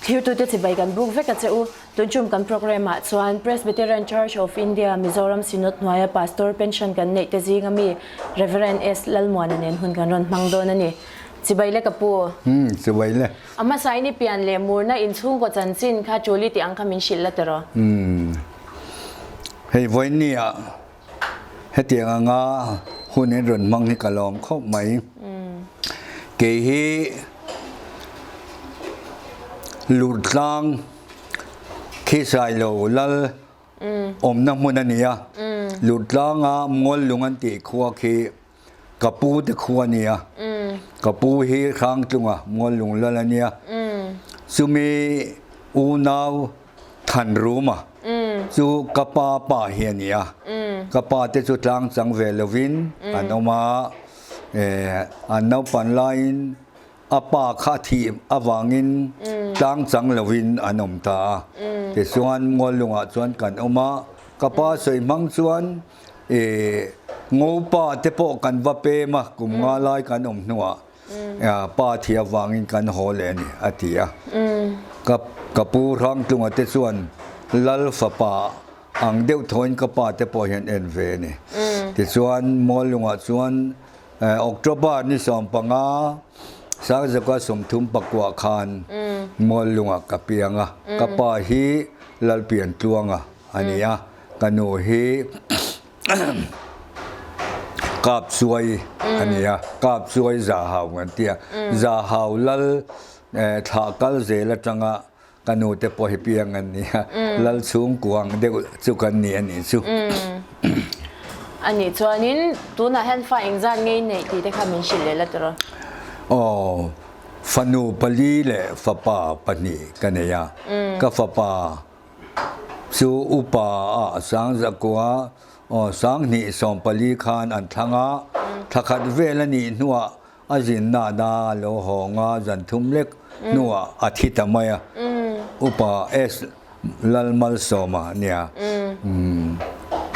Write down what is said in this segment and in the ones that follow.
Thirtute chibai kan buk vek a che u. Tunchum kan programme ah chuan Presbyterian Church of India Mizoram Synod hnuaia Pastor pension kan neih te zinga mi Rev. S. Lalmuana nen hun kan rawn hmang dawn a ni. Chibai le ka pu. Umm chibai le. A hmasa in i pian leh murna inchhungkaw chanchin kha Julie tih ang kha min hrilh la tiraw? Umm hei vawiin ah Hetiang anga hun in rawn hmang hi ka lawm khawp mai. Kei hi Lurtlang Khisai lo lal awmna hmun a ni a. Lurtlanga Muallung an tih khua khi ka pu te khua a ni a. Ka pu hi Hrangtlunga Muallung lal a nia. Chumi unau Thanruma chu ka pa pa hi a ni a, ka pa te chu tlang chang ve lovin an awm a, an naupan laiin a pa kha thih avangin tlang chang lovin an awm ta a, tichuan Muallungah chuan kan awm a, ka pa sawi hmang chuan Ngopa te pawh kan va pem a, kum nga lai kan awm hnuah. Pa thi avangin kan haw leh a ni, a ti a. Ka ka pu Hrangtlunga te chuan Lal fapa ang deuh thawin ka pa te pawh hian en ve a ni. Tichuan Muallungah chuan October ni 15 Sangzaka 39 khan Muallungah ka piang a. Ka pa hi Lalpiantluanga a ni a, ka nu hi Kap chuai a ni a, kap chuai za hau kan ti a. Za hau lal thlah kal zel atanga ka nu te pawh hi piang an ni a, lal chhungkuang deuh chu kan ni a nih chu. A nih chuanin tunah hian fa engzat ngei neih tih te kha min hrilh leh la tiraw? Aw, fanu pali leh fapa pahnih ka nei a, ka fapa Chu upa ah Sangzakua aw Sanghnih 14 khan an thlang a, thla khat vel a nih hnuah a zinna na a lo hawng a, zan thum lek hnuah a thi ta mai a, Upa S Lalmalsawma nia.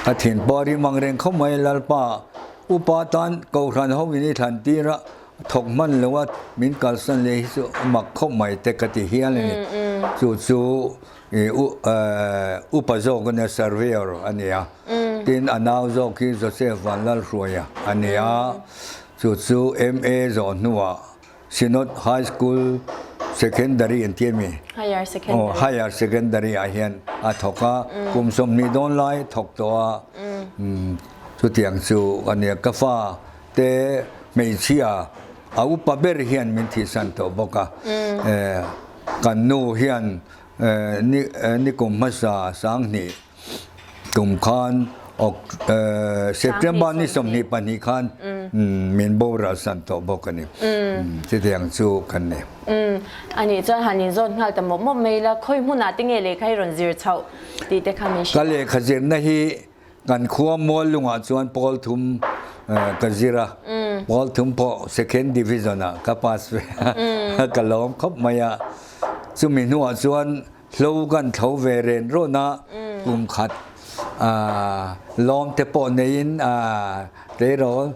A thin pawh a rim ang reng khawp mai, Lalpa upa tan Kohhran ho in i thlan tir a, Thawk hman lo a min kalsan leh hi chu a mak khawp mai te ka ti hial a ni. Chu chu upa zawk a nia, surveyor a ni a. Tin a nau zawk hi Joseph Vanlalhruaia a ni a. Chu chu MA zawh hnuah Synod High School Secondary an ti a mi? Higher Secondary. Aw, Higher Secondary ah hian a thawk a. Kum 20 dawn lai thawk tawh a. Chutiang chu a nia. Ka fa Te hmeichhia a upa ber hian min thihsan tawh bawk a, kan nu hian ni kum hmasa 2000 tum khan September ni 22 khan min boral san tawh bawk a ni. Chutiang chu kan ni. A nih chuan han inzawt nghal ta mawp mawp mai la, khawi hmunah te nge lehkha hi rawn zir chhoh tih te kha min hrilh a? Ka lehkha zirna hi Kan khua Muallungah chuan pawl thum ka zir a, pawl thum pawh second division ah ka pass ve a, ka lawm khawp mai a. Chumi hnuah chuan hlo kan thlo ve ren rawn a, kum khat lawm te pawh neiin tleirawl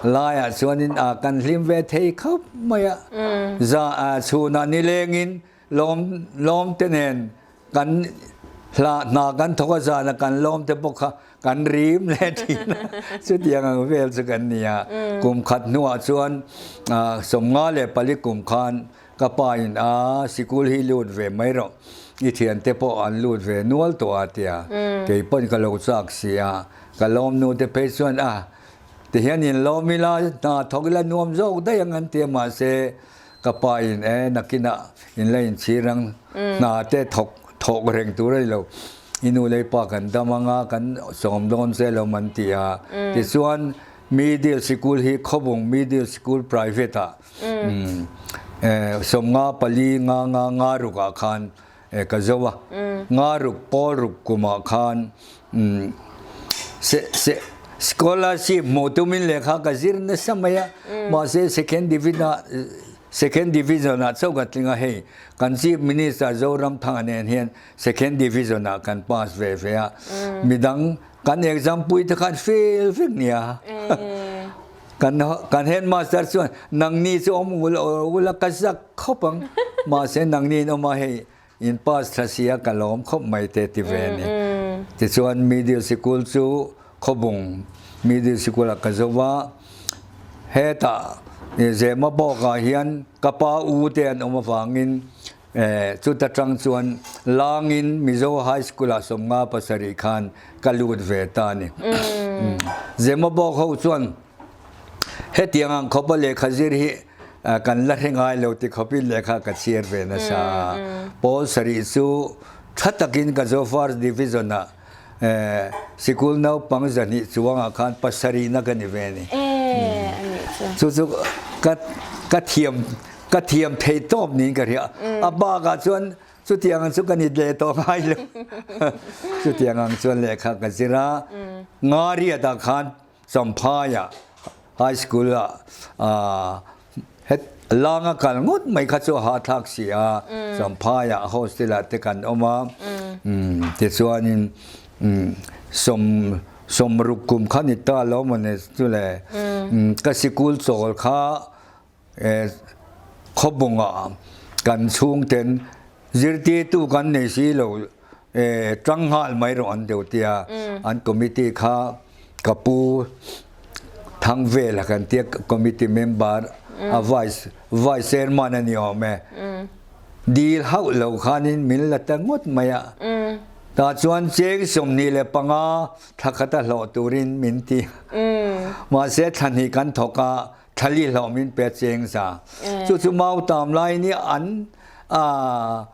laiah chuanin kan hlim ve thei khawp mai a. Za chhunah nilengin lawm lawm te nen Kan hla hna kan thawk a zan a kan lawm te bawk kha kan rim leh thin a, chutiang ang vel chu kan ni a. Kum khat hnuah chuan 54 kum khan ka pa in a sikul hi lut ve mai rawh, i thiante pawh an lut ve nual tawh a tia, kei pawn ka lo chak si a, ka lawm nu te phei chuan a tihian in lawm ila hna thawk ila nuam zawk daih ang an tia mahse Ka pa in e nakinah in la inchhir ang, hna te thawk thawk reng tur a ni lo, i nu leh i pa kan dam ang a, kan sawm dawn che lo man ti a. Tichuan Middle Sikul hi Khawbung Middle Sikul Private ah 54 nga nga nga ruk ah khan ka zo a, nga ruk pawl ruk kum ah khan se se scholarship hmuh tumin lehkha ka zir nasa mai a, mahse second division ah second division ah chauh ka tling a, hei kan chief minister Zoramthanga nen hian second division ah kan pass ve ve a, midang kan exam pui te khan fail vek nia kan kan headmaster chuan nangni chu awm ula ka zak khawp ang mahse nangni in awm a hei. In pass thla sia ka lawm khawp mai te ti ve a ni. Tichuan middle sikul chu Khawbung middle sikul ah ka zo va, hetah Zema bawk ah hian ka pa u te an awm avangin chuta tang chuan langin Mizo High School ah 57 khan ka lut ve ta a ni. Zema bawk ho chuan Hetiang ang khawpa lehkha zir hi kan la hre ngai lo ti khawpin lehkha ka chhiar ve nasa a. Pawl sarih chu tha takin ka zo First Division ah sikul naupang zahnih chuangah khan pasarihna ka ni ve a ni. Chu chu ka thiam ka thiam thei tawp niin ka hria. A bakah chuan chutiang ang chu ka ni leh tawh ngai lo. Chutiang ang chuan lehkha ka zir a. Ngariatah khan Champhaiah High School ah het langa kal ngawt mai kha chu a hahthlak si a, Champhaiah hostel ah te kan awm a, tichuanin sawm sawmruk kum kha ni ta lo maw ni chu le, ka sikul chawl kha Khawbungah kan chhungten zirtirtu kan nei si lo tang nghal mai rawh an deuh tia an committee kha ka pu Thangvela kan tia committee member a vice vice chairman a ni awm e dil hauh lo khanin min la ta ngawt mai a tah chuan cheng 25 thla khat a hlawh turin min ti mahse thla hnih kan thawk a Thlali hlawh min pe cheng za. Chu chu mau tam lai ni an a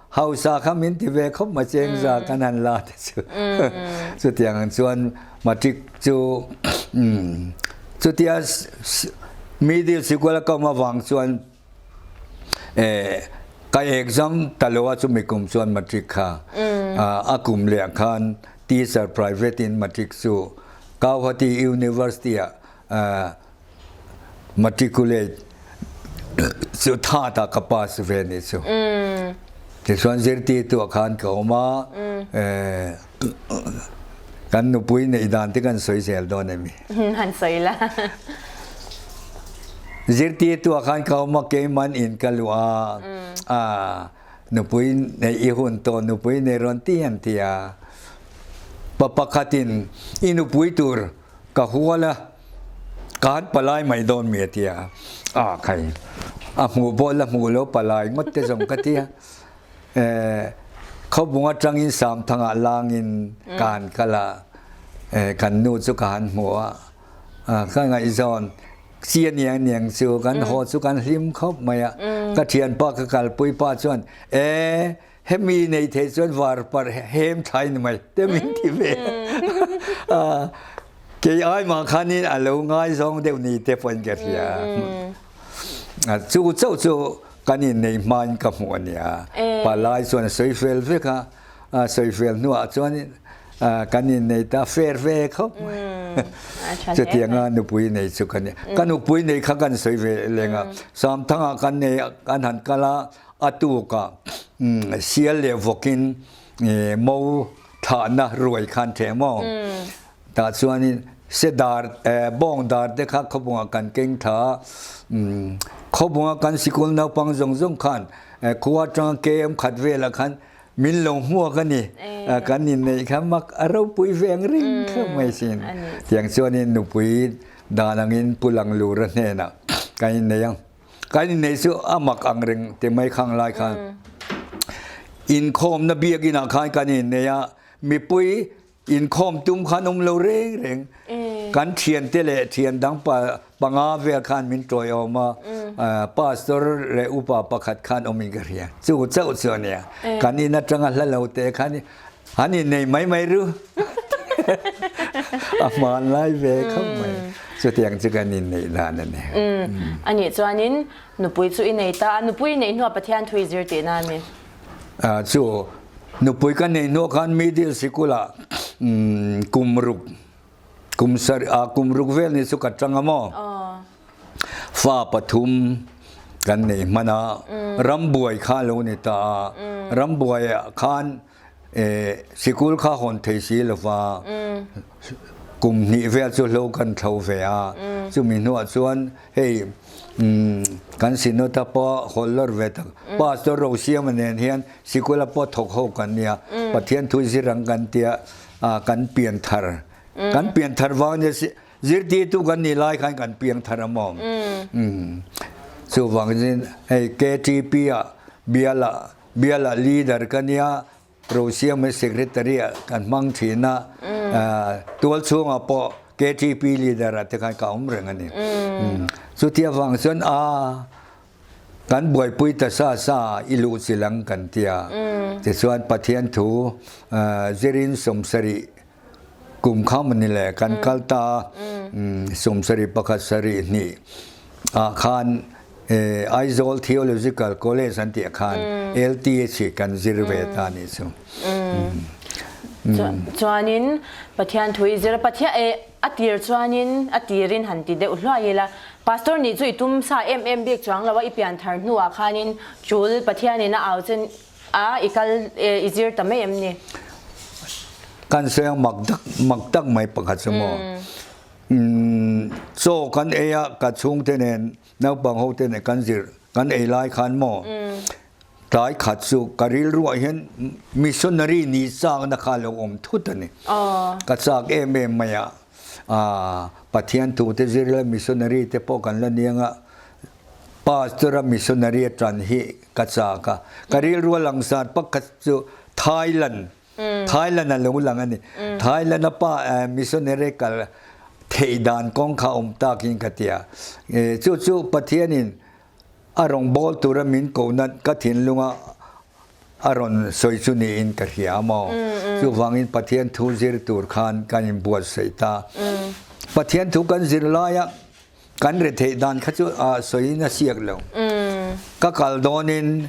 hausa kha min ti ve khawp ma cheng za kan han la te chu. Chu tiang ang chuan matric chu chu tia middle sikul a kom awang chuan ka exam ta lo a chu mi kum chuan matric kha a kum leh khan teacher private in matric chu Guwahati University ah Matriculate chu tha ta ka pass ve ni chu. Tichuan zirtirtu ah khan ka awm a, kan nupui neih dan te kan sawi zel dawn em i? Han sawi la. Zirtirtu ah khan ka awm a, keiman in ka luah a, nupui neih i hun tawh nupui nei rawn ti an ti a. Pa pakhatin i nupui tur Ka hual a, ka han palai mai dawn mi a ti a, a khai, a hmuh pawh la hmuh lo palai ngawt te zawng ka ti a. Eh, khawbung atangin Samthangah langin ka han kal a, eh, kan nu chu ka han hmu a, ka ngaihzawn chi a niang niang chu kan haw chu kan hlim khawp mai a, ka thianpa ka kalpui pa chuan, eh, Hemi nei thei chuan var parh hem thlai ni mai te min ti ve a. Kei ai mah khanin a lo ngaizawng deuh ni te pawhin ka hria. Chu chauh chu kan innei hmain ka hmuh a nia. Palai chuan a sawi fel vek a, a sawi fel hnuah chuan kan innei ta fair ve khawp mai. Chutianga nupui nei chu ka ni. Ka nupui nei kha kan sawi ve leng a, Samthangah kan nei kan han kal a, A tukah sial leh vawkin mo thlahna ruai khan theh maw? Tah chuanin se dar bawng dar te kha khawbungah kan keng tha a, khawbunga kan sikul naupang zawng zawng khan khua atanga KM khat velah khan min lo hmuak a ni. Kan inneih kha mak a ropui ve ang ring khawp mai sin. Tiang chuanin nupui dan angin Pu Langlura hnenah kan innei ang. Kan innei chu a mak ang reng ti mai khang lai khan inkhawmna biakinn ah khan kan innei a, mipui inkhawm tum khan awm lo reng reng kan thiante leh thian dang pa panga vel khan min tawiawm a, pastor leh upa pakhat khan awm in ka hria chu chauh chu a nia kan in atanga hla lo te khan An innei mai mai ru. A hmanlai ve khawp mai. Chutiang chu kan inneih dan a ni. A nih chuanin nupui chu i nei ta a, nupui i neih hnuah Pathian thu i zir tihna a mi? Chu nupui ka neih hnuah khan middle sikulah kum ruk kum sarih ah kum ruk vel ni chu ka tang a maw? Fa pathum kan nei hman a, rambuai kha a lo ni ta a, rambuai ah khan Sikul kha hawn thei si lova. Kum hnih vel chu hlo kan thlo ve a, chumi hnuah chuan hei kan Synod-a pawh hawlh lawr ve tak Pastor Rosiama nen hian sikula pawh thawk ho kan nia, Pathian thu zir ang kan tia kan pian thar, kan pian thar vang nia zirtirtu kan nih lai khan kan piang thar a maw? Chuvangin hei KTP-ah bialah bialah leader ka nia, Rosiam hi secretary ah kan hmang thin a, tual chhungah pawh KTP leader ah te khan ka awm reng a ni. Chuti avang chuan a kan buaipui ta sa sa i luh chi lang kan ti a, tichuan Pathian thu zirin sawmsarih Kum kha maw ni le kan kal ta 71 sarih hnih ah khan Aizawl Theological College an tih ah khan LTH hi kan zir ve ta nih chu. Chuanin Pathian thu i zir a, Pathian a tir chuanin a tirin han ti deuh hluai ila Pastor nih chu i tum sa em em bik chuang lo a, i pian thar hnuah khanin tul Pathianin a au che A, i kal i zir ta mai em ni? Kan sawi ang mak tak mak tak mai pakhat chu maw. Chaw kan ei a, ka chhungte nen naupang ho te nen kan zir kan ei lai khan maw tlai khat chu ka rilruah hian missionary ni chakna kha lo awm thut a ni. Ka chak em em mai a, Pathian thu te zir la missionary te pawh kan la niang a, Pastor a missionary a tan hi ka chak a, ka rilru a langsar pakhat chu Thailand, Thailand a lo lang a ni. Thailand a pa missionary kal theih dan kawng kha awm takin ka ti a. Chu chu Pathianin a rawngbâwl tura min kohna ka thinlunga a rawn sawi chu niin ka hria a maw? Chuvangin Pathian thu zir tur khan kan inbuatsaih ta. Pathian thu kan zir laia Kan retheih dan kha chu sawiin a siak lo. Ka kal dawnin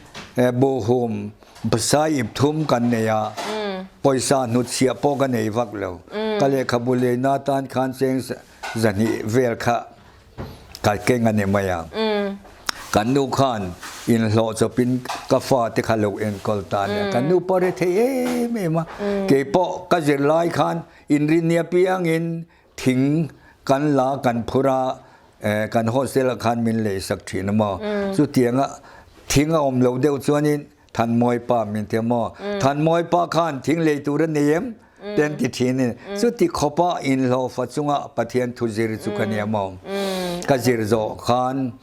buhhum sai ip thum kan nei a, pawisa hnutchhiah pawh ka nei vak lo. Ka lehkhabu leina atan khan cheng zahnih vel kha ka keng a ni mai a. Kan nu khan inhlawh chawpin ka fate kha lo enkawl ta a nia. Kan nu pawh a rethei em em a. Keipawh ka zirlai khan inrinni apiangin Thing kan la kan phur a, kan hostel ah khan min lei sak thin a maw? Chutiang a thing a awm loh deuh chuanin Thanmawi pa min ti a maw? Thanmawi pa khan thing lei tur a nei em? te an ti thin a ni. Chuti khawpa inhlawhfa chunga Pathian thu zir chu ka nia maw? Ka zir zawh khan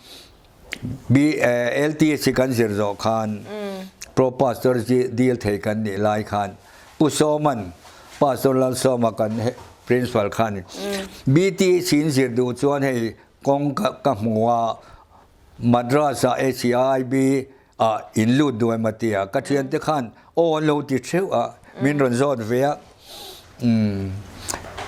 LTS hi kan zir zawh khan Pro Pastor dil thei kan nih lai khan Pu Sawman, Pastor Lalsawma kan Principal khan BTH in zir duh chuan hei kawng ka hmu a, Madras ah HEIB ah in lut duh em a ti a, ka thiante khan aw an lo ti theuh a, min rawn zawt ve a.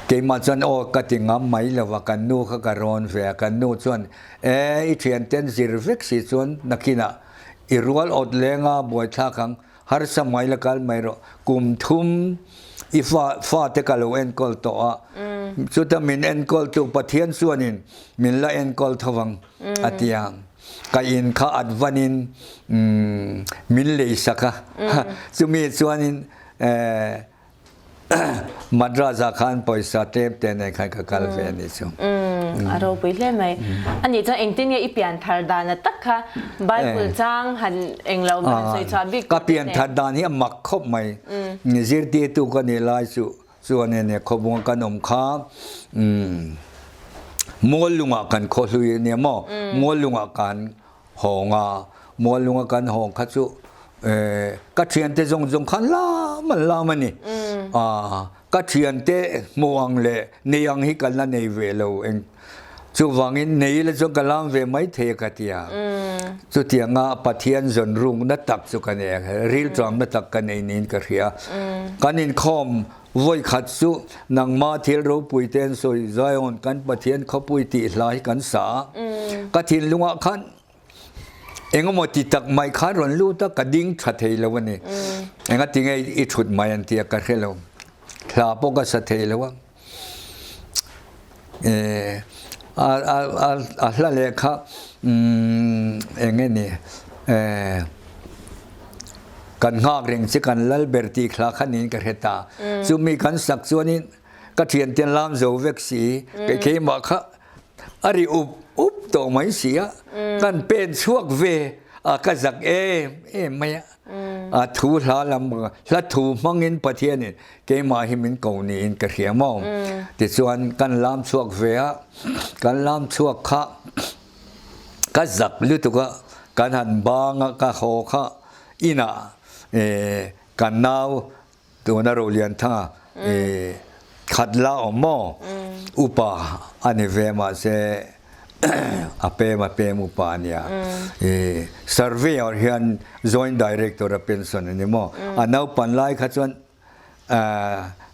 Keimah chuan aw ka ti ngam mai lo va, kan nu kha ka rawn ve a, kan nu chuan e i thianten zir vek si chuan nakinah i rual awt leng a buaithlak ang, harsa mai la kal mai rawh, kum thum i fa fate ka lo enkawl tawh a, chuta min enkawltu Pathian chuanin min la enkawl tho vang a ti a, ka in kha advanin min leisak a, chumi chuanin Madras ah khan pawisa tlem te nen khan ka kal ve a nih chu. A ropui hle mai. Anih chuan engtin nge i pian thar dan a tak kha Bible chang han eng lo han sawi chhuah bik Ka pian thar dan hi a mak khawp mai. Zirtirtu ka nih lai chu chuan enge khawbunga kan awm kha Muallungah kan khaw hlui a nia maw? Muallungah kan Hawng a, Muallunga kan hawng kha chu ka thiante zawng zawng khan lam an lam a ni. Ka thiante hmuh ang leh nei ang hi kan la nei ve lo eng chuvangin nei ila chuan ka lam ve mai thei a ka ti a. Chutianga Pathian zawn rukna tak chu ka nei a, rilṭamna tak ka nei niin ka hria. Kan inkhawm vawi khat chu nangma thil ropui te an sawi, Zion kan Pathian khawpui tih hla hi kan sa a, ka thinlungah khan engemaw ti tak mai khan rawn lut a, ka ding tha thei lo a ni. Engati nge i thut mai an ti a, ka hre lo. Hla pawh ka sa thei lo a. A hla leh kha eng nge ni kan nghak reng che kan lal ber tih hla kha niin ka hre ta. Chumi kan sak chuanin. ka thiante an lam zo vek si, kei keimah kha a ri up up tawh mai si a, kan pen chhuak ve a ka zak em em mai a. A thu hla lam hla thu hmangin Pathianin keimah hi min ko niin ka hria maw? Tichuan kan lam chhuak ve a, kan lam chhuak kha ka zak lutuk a, kan han bang a, ka haw kha inah kan nau Tuna Rolianthanga khat la awm maw? Upa a ni ve mahse a pem a pem upa a nia. Surveyor hian Joint Director a pension a ni maw? A naupan lai kha chuan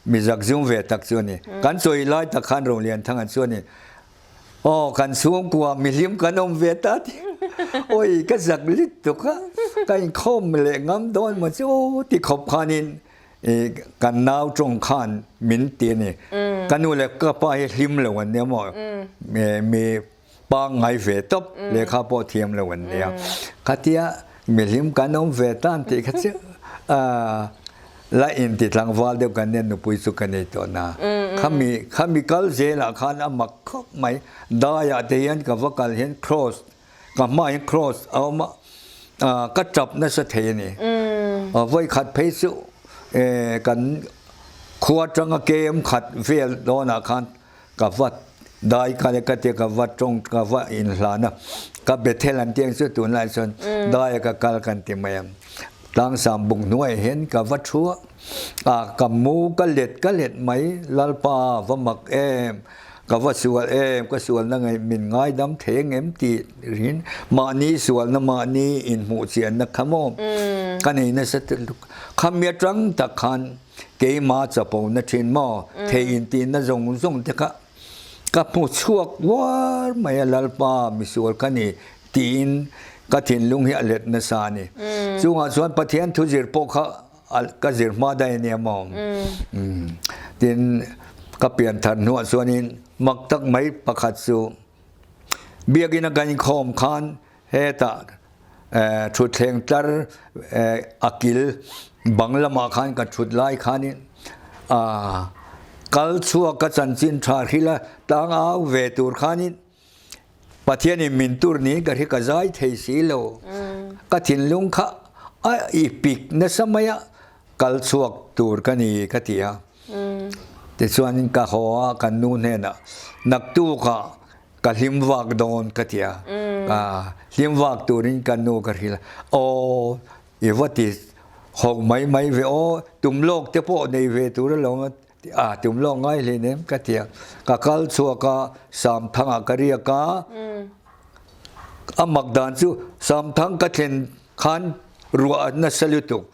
mi zakzum ve tak chu a ni. Kan chawi lai tak khan Rolianthanga chuan Aw kan chhungkua mihlim kan awm ve ta ti oi ka zak lit tuk a ka inkhawm leh ngam dawn maw chu ti khawp khanin kan nau tawng khan min ti a ni. Ka nu leh ka pa hi hlim lo an nia maw mi pangngai ve tawp lehkha pawh thiam lo an nia. Khatia mihlim kan awm ve ta an tih kha chiah La in ti tlangval deuh kan nia nupui chu ka nei tawh na. Khami khami kal zelah khan a mak khawp mai. Daiah te hian ka va kal hian cross ka hmaah hian cross a awm a, ka tap nasa thei a ni. Vawi khat phei chu kan khua atanga KM khat vel dawnah khan ka va dai ka le ka tia ka va tawng ka va inhlan a ka Bethel an tih ang chu tunlai chuan dai a ka kal kan ti mai ang tlangsam buk hnuaiah hian ka va thu a ah ka mu ka let ka let mai Lalpa va mak em ka va sual em ka sualna ngaih min ngaidam thei ang em tih rin mahni sualna mahni inhmuh chianna kha maw ka nei nasa khami atang tak khan Keimah chapo na thin maw? Thei intihna zawng zawng te kha ka hmu chhuak uar mai a, Lalpa misual ka ni tiin ka thinlung hi a let nasa a ni. Chungah chuan Pathian thu zir pawh kha ka zir hma daih a nia maw? Tin, ka pian thar hnuah chuanin mak tak mai pakhat chu biakina kan inkhawm khan hetah Thutthleng tlar a kil bang lamah khan ka thut lai khanin kal chhuak ka chanchin tha hrilh a, tlang au ve tur khanin Pathianin min tur niin ka hri ka zai thei si lo. Ka thinlung kha a i pik nasa mai a, kal chhuak tur ka ni ka ti a. Tichuan ka haw a, kan nu hnenah naktukah ka hlim vak dawn ka ti a hlim vak turin ka nu ka hrilh a aw i va ti hawk mai mai ve aw tum lawk te pawh nei ve tur alawm a a tum lawk ngai hle nem ka ti a ka kal chhuak a Samthangah ka riak a a mak dan chu Samthang ka thlen khan ruah nasa lutuk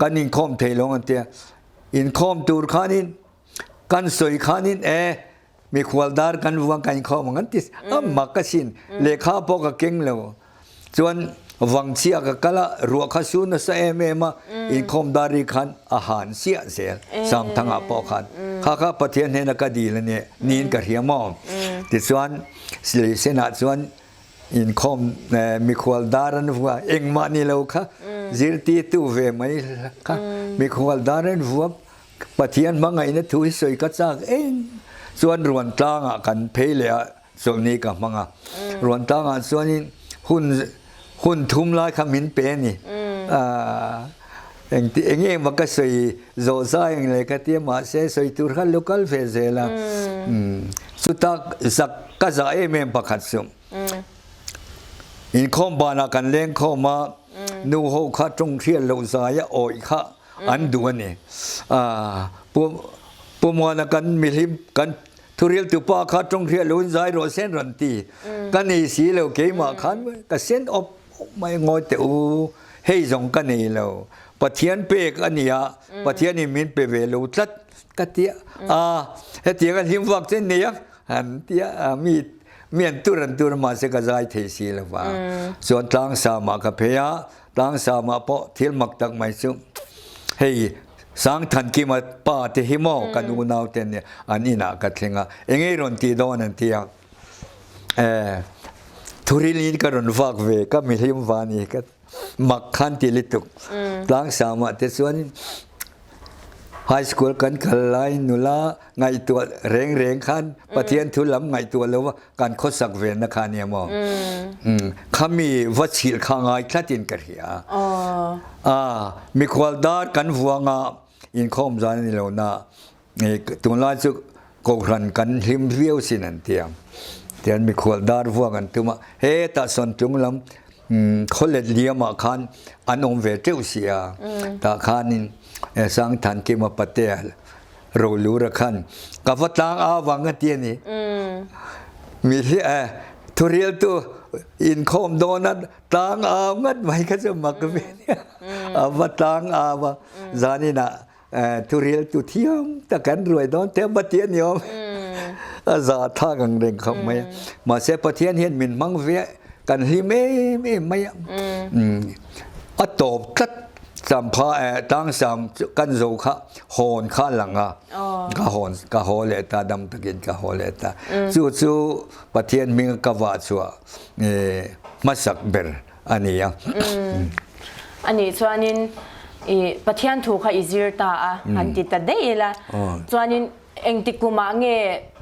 kan inkhawm thei lo ang an ti a inkhawm tur khanin kan sawi khanin e Mikhual dar kan vuang kan inkhawm ang an ti a mak asin lehkha pawh ka keng lo chuan vangchhia ka kal a ruah kha su nasa em em a inkhawm dar ri khan a han siah zel Samthangah pawh khan kha kha Pathian hnena ka dil a nia niin ka hria maw tichuan Leisenah chuan inkhawm mikhual dar an vua engmah ni lo kha zirtirtu ve mai kha mikhual dar an vua Pathian hmangaihna thu hi sawi ka chak eng chuan Ruantlangah kan phei leh a, chawlhni ka hmang a. Ruantlangah chuanin hun hun thum lai kha min pe a ni. Engti eng eng ka sawi zawh zai ang leh ka tia mahse sawi tur kha lo kal ve zel a. Chuta zak ka zah em em pakhat chu inkhawm banah kan lengkhawm a, nu ho kha tawng hriat loh zai a awih kha an duh a ni. Pu Pu Muana kan mihlim kan thuriltu pa kha tawng hriat loin zai rawh sen rawn ti. Ka nei si lo keimah khan ka sen awp awp mai ngawi teh u hei zawng ka nei lo. Pathian pek a nia Pathianin min pe ve lo tlat ka ti a. Hetiang a hlim vak chen nei a an ti a mi mi an tur an tur mahse ka zai thei si lo va. Chuan tlangsam ah ka phei a Tlangsam ah pawh thil mak tak mai chu hei Sangthankima pa te hi maw kan unau te nia an inah ka thleng a engei rawn tih dawn an ti a eh thuril in ka rawn vak ve ka mihlim va ni ka mak khan ti lutuk Tlangsam ah te chuan. High School kan kal lai nula ngaihtuah reng reng khan Pathian thu lam ngaihtuah lo va kan khawsak ve na kha nia maw. Khami va chhilh kha ngai thlatin ka hria. A mikhual dar kan vuanga inkhawm zan ani lo na tunlai chu kohhran kan hlim viau sin an tia. Tian mikhual dar vuang an tum a, hetah sawn tlung lam khawlet liamah khan an awm ve teuh si a. Tah khanin Sangthankima Patel Rolura khan ka va tlang au vang a ti a ni. Mi hi thurialtu inkhawm dawna tlang au ngat mai kha chu mak ve nia. A va tlang au a, zaninah thurialtu thiam tak kan ruai dawn te va ti a ni awm. A za tha gang reng khawp mai a. Mahse Pathian hian min hmang ve kan hlim em em mai a. A tawp tlat Champha eh tlangsam chu kan zo kha hawn kha lang a ka hawn ka haw leh ta dam takin ka haw leh ta chu chu Pathian hming ka vah chhuah hmasak ber a ni a. Ani chuanin i Pathian thu kha i zir ta a han ti ta daih ila chuanin engti kumah nge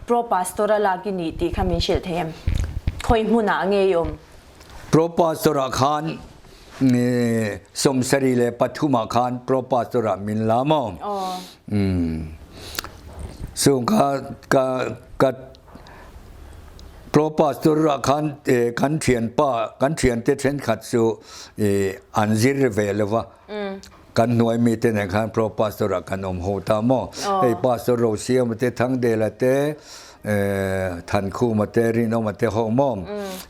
Pro Pastor a lak i nih tih kha min hrilh thei em? Khawi hmunah nge i awm? Pro Pastor ah khan 73 ah khan Pro Pastor ah min la maw? So ka ka ka Pro Pastor ah khan kan thianpa kan thiante thenkhat chu an zir ve lova kan hnuai mi te nen khan Pro Pastor ah kan awm ho ta maw? Hei Pastor Rosiama te Thangdela te Thankhuma te Rinawma te ho maw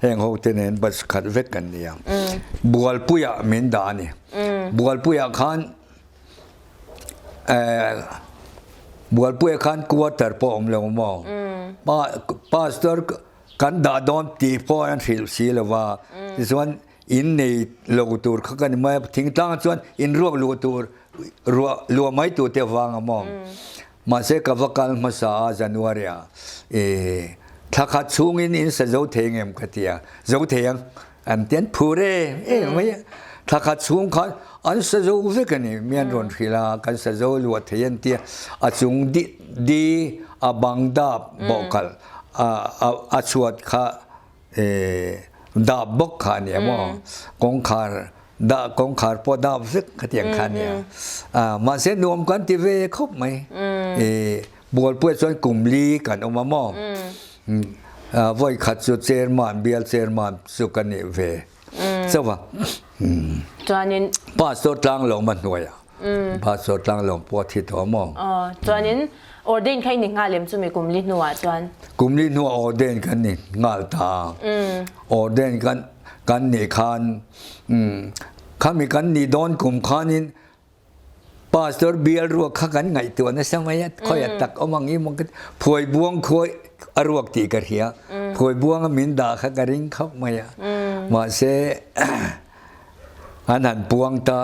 heng ho te nen bus khat vek kan ni a. Bualpuiah min dah a ni. Bualpuiah khan Bualpuiah khan quarter pawh awm lo maw. Pastor kan dah dawn tih pawh an hrilh si lo va. Tichuan in nei lo tur kha ka ni mai a, thingtlang chuan in ruak luh tur ruah luah mai tur te avang a maw. Mahse ka va kal hmasa a January ah i thla khat chhungin in sa zo thei ngem ka ti a, zo thei ang an ti an phur em em mai a, thla khat chhung khan an sa zo vek a ni, mi an rawn hrilh a kan sa zo luah thei an ti a, a chung di di a bang dap bawhkalh a a chhuat kha Dap bawk kha a nia maw? Kawngkhar dah kawngkhar pawh dap vek khatiang kha a nia. Mahse nuam kan ti ve khawp mai. Bualpuiah chuan kum li kan awm a maw? Vawi khat chu chairman bial chairman chu ka nih ve chauh a. Chuanin Pastor Tlanglawma hnuaiah Pastor Tlanglawm pawh a thi tawh a maw? Chuanin Ordain kha i ni nghal em chumi kum li hnuah chuan? Kum li hnuah ordain kan ni nghal ta. Ordain kan kan nih khan khami kan nih dawn kum khanin pastor bial ruak kha kan ngaihtuah nasa mai a, khawi a tak awm ang i maw ka ti. Phuai buang khuai a ruak tih ka hria. Phuai buanga min dah kha ka ring khawp mai a. Mahse an han puang ta.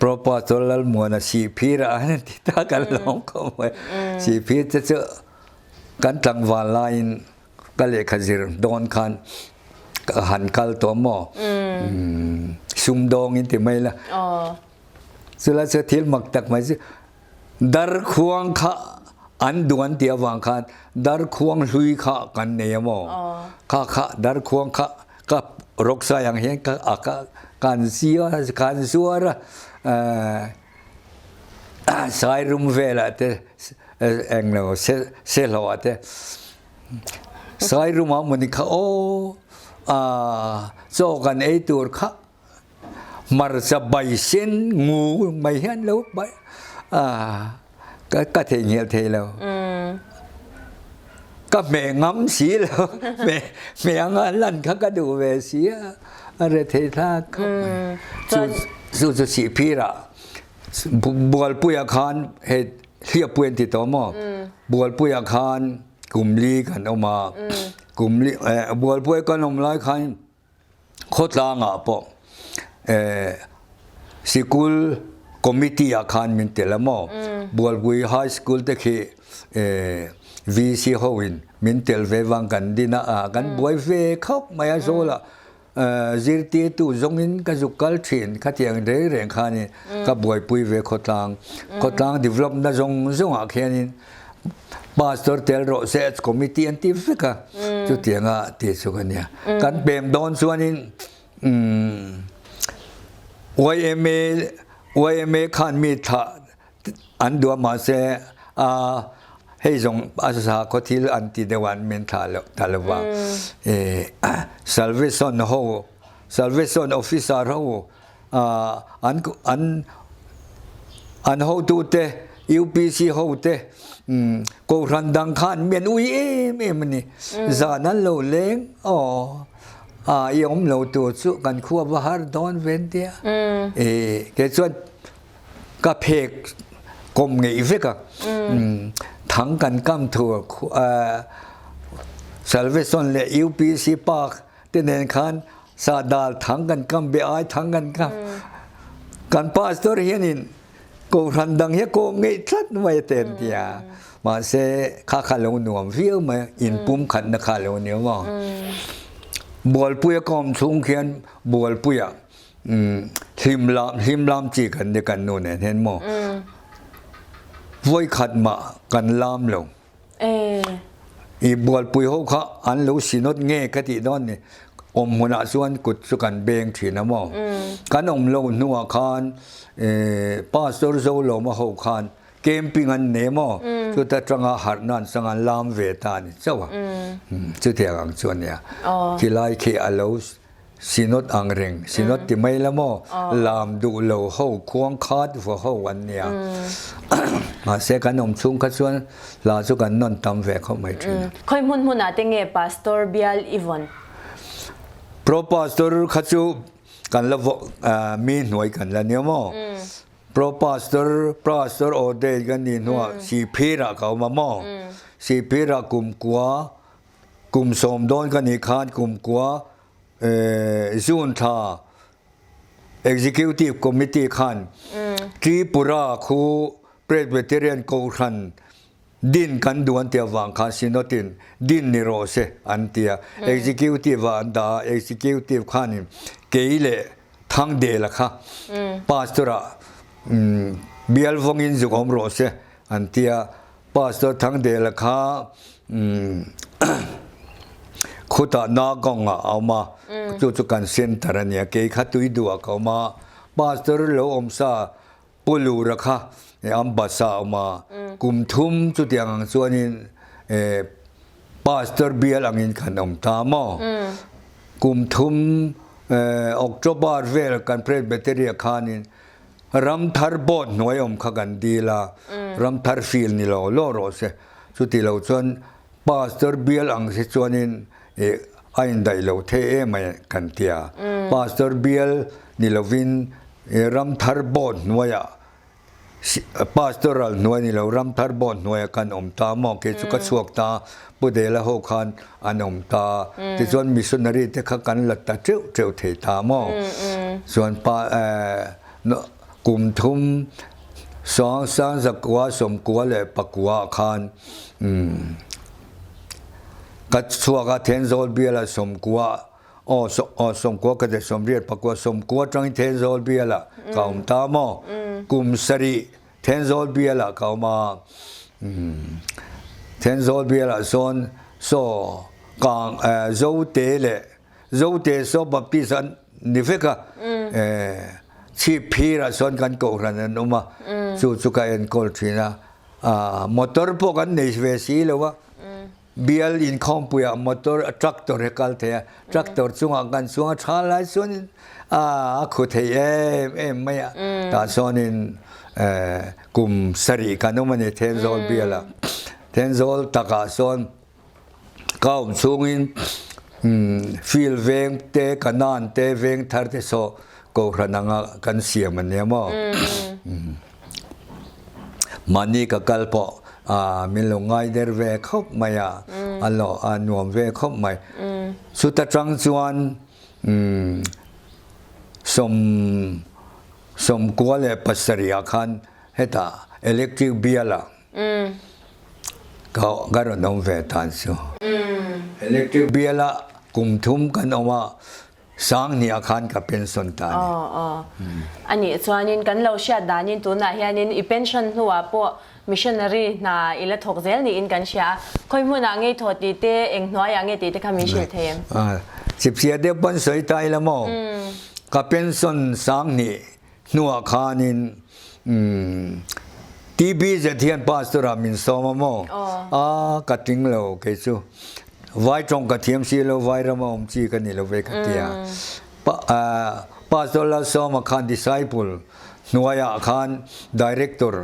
Propa chu Lalmuana Sihphir ah an ti ta kan lawm khawp mai. Sihphir te chu kan tlangval laiin ka lehkha zir dawn khan ka han kal tawh maw. Sumdawng in ti mai la. Chulai chu thil mak tak mai chu darkhuang kha an duan tih avang khan darkhuang hlui kha kan nei a maw. Kha kha darkhuang kha ka rawksai ang hian ka a ka kan zia kan zuar a sai rum velah te englo se se hlawh ah te sai rum ah mawni kha aw a chaw kan ei tur kha hmarcha bai sen ngu mai hian lo bai a ka ka theihnghilh thei lo ka hmeh ngam si lo hmeh hmeh anga lan kha ka duh ve si a a re thei thlak khawp mai chu chu chu sihphir ah bualpuiah khan hei hliappui an ti tawh maw bualpuiah khan kum li kan awm a kum li bualpui kan awm lai khan Khawtlangah pawh sikul committee ah khan min tel a maw? Bualpui High School te khi VC ho in min tel ve vang kan din a, kan buai ve khawp mai a Zawlah. Zirtirtu zawngin ka zuk kal thin khatiang reng reng khanin ka buaipui ve khawtlang. Khawtlang develop na zawng zawngah khianin Pastor tel rawh se committee an ti vek a, chutianga ti chu ka nia. Kan pem dawn chuanin yma yma khan mi thlah An duah mahse a hei zawng a sakhaw thil an ti deuh a an min thlah loh ta lo va. Salvation ho Salvation officer ho an an an hotute UPC hote Kohhran dang khan mi an ui em em a ni. Zan an lo leng aw a i awm lo tur chu kan khua va har dawn ve an tia. Kei chuan Ka phek kawm ngeih vek a. Thang kan kam thu Salvation leh UPC Park te nen khan sahdal thang kan kam be ai thang kan kam. Kan pastor hianin kohhran dang hi a kawm ngeih tlat mai a ten tia. Mahse kha kha lo nuam viau mai in pumkhatna kha lo ni maw. Bualpuia kawm chhung khian Bualpuia Hlim lam hlim lam chi kan ni kan nu nen hian maw vawikhat mah kan lam lo i bualpui ho kha an lo sinawt nge ka tih dawn ni awm hmunah chuan kut chu kan beng thin a maw kan awm lo hnuah khan pastor Zolawma ho khan camping an nei maw chuta tanga harhna an chang an lam ve ta a ni chauh a chutiang ang chu a nia khilai khi a lo Synod ang reng, Synod ti mai la maw, lam duh lo ho, khuang khat va ho an nia. Mahse kan awm chhung kha chuan hla chu kan nawn tam ve khawp mai thin a. Khawi hmun hmunah te nge Pastor Bial i vawn? Pro Pastor kha chu kan la mi hnuai kan la nia maw. Pro Pastor, Pastor ordain kan nih hnuah Sihphirah ka awm a maw. Sihphirah kumkua Kum sawm dawn ka nih khan kum kua June thla Executive Committee khan Tripura khu Presbyterian Kohhran din kan duh an ti avang khan Synod in din ni rawh se an ti a. Executive ah an dah a, Executive khanin kei leh Thangdela kha Pastor ah bial vawngin zuk awm rawh se an ti a. Pastor Thangdela kha khutah Nagong ah a awm a, chu chu kan center a nia, kei kha Tuiduh ah ka awm a, Pastor lo awm sa Pu Lura kha Ambasa a awm a, kum thum chutiang ang chuanin Pastor bial angin kan awm ta maw? Kum thum October vel kan Presbytery ah khanin Ramthar board hnuai awm kha kan dil a, Ramthar field ni lo law rawh se. Chuti lo chuan Pastor bial ang si chuanin ih a indaih lo thei em mai kan ti a. Pastor bial ni lovin Ramthar board hnuaiah Pastoral hnuai ni lo Ramthar board hnuaiah kan awm ta maw kei chu ka chhuak ta Pu Dela ho khan an awm ta. Tichuan missionary te kha kan la ta teuh teuh thei ta maw. Chuan pa kum thum sawng sang zakua sawmkua leh pakua ah khan ka chhuak a Thenzawl biala sawmkua aw aw sawmkua ka ti sawmriat pakua sawmkua atangin Thenzawl biala ka awm ta maw. Kum sarih Thenzawl bialah ka awm a, Thenzawl bialah sawn saw kang Zote leh Zote saw Baptist an ni vek a, chhip phirah sawn kan kohhran an awm a, chu chu ka enkawl thin a, motor pawh kan nei ve si lo a. Bial inkhawmpuiah motor tractor hi kal thei a, tractor chungah kan chuang a tha lai chuanin a khu thei em em mai a, tah chuanin kum sarih kan awm a ni Thenzawl bialah. Thenzawl takah sawn ka awm chhungin field veng te, kanan te, veng thar te saw kohhran anga kan siam a nia maw. Mahni ka kal pawh min lo ngai der ve khawp mai a, a lo a nuam ve khawp mai. Chuta tang chuan sawm sawmkua leh pasarih ah khan hetah electric bial ah ka ka rawn awm ve tan chu. Electric bial ah kum thum kan awm a. Sanghnih ah khan ka pension ta a ni. Aw aw. A nih chuanin kan lo hriat danin tunah hianin i pension hnuah pawh missionary hna i la thawk zel niin kan hria a. Khawi hmunah ngei thaw tih te, eng hnuaiah nge tih te kha min hrilh thei em? Chipchhiah deuh pawn sawi ta ila maw? Ka pension Sanghnih hnuah khanin TB zet hian pastor ah min sawm a maw? A ka tling lo kei chu. Vai tawng ka thiam si lo, vai rama awm chi ka ni lo ve ka ti a. Pastor Lalsawma khan disciple hnuaiah khan director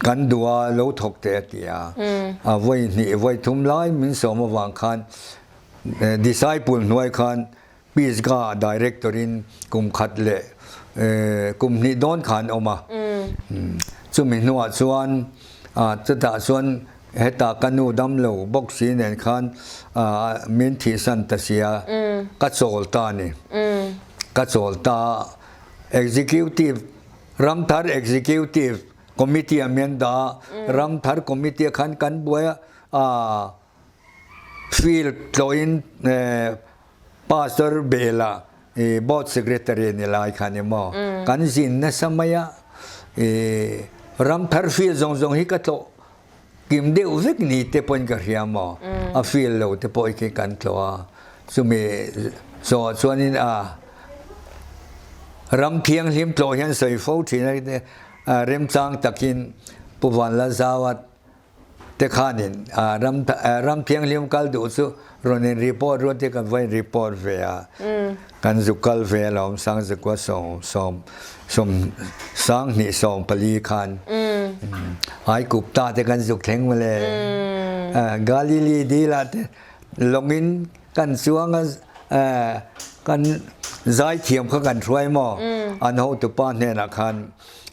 kan duh a, lo thawk teh a ti a. A vawi hnih vawi thum lai min sawm avang khan disciple hnuai khan Pisgah director in kum khat leh kum hnih dawn kha an awm a. Chumi hnuah chuan chutah chuan heta ka nu dam lo bawk si nen khan min thihsan ta sia ka chawl ta a ni. Ka chawl ta a, Executive, Ramthar Executive Committee a min dah a, Ramthar Committee ah khan kan buai a, Field tlawhin Pastor Bela board secretary ni lai kha ni maw kan zin nasa mai a ramthar field zawng zawng hi ka tlawh kim deuh vek ni te pawhin ka hria maw a field lo te pawh hi kan tlawh a chumi zawhah chuanin a ram thianghlim tlawh hian sawi fo thin a remchang takin Pu Vanlalzaua te khanin ram ram thianghlim kal duh chu rawn in report ruat hi kan va in report ve a kan zuk kal ve alawm Sangzakua sawm sawm sawm sanghnih 14 khan Aigupta te kan zuk thleng mawle Galili dil ah te lawngin kan chuang a kan zaithiam kha kan hruai maw an hotupa hnenah khan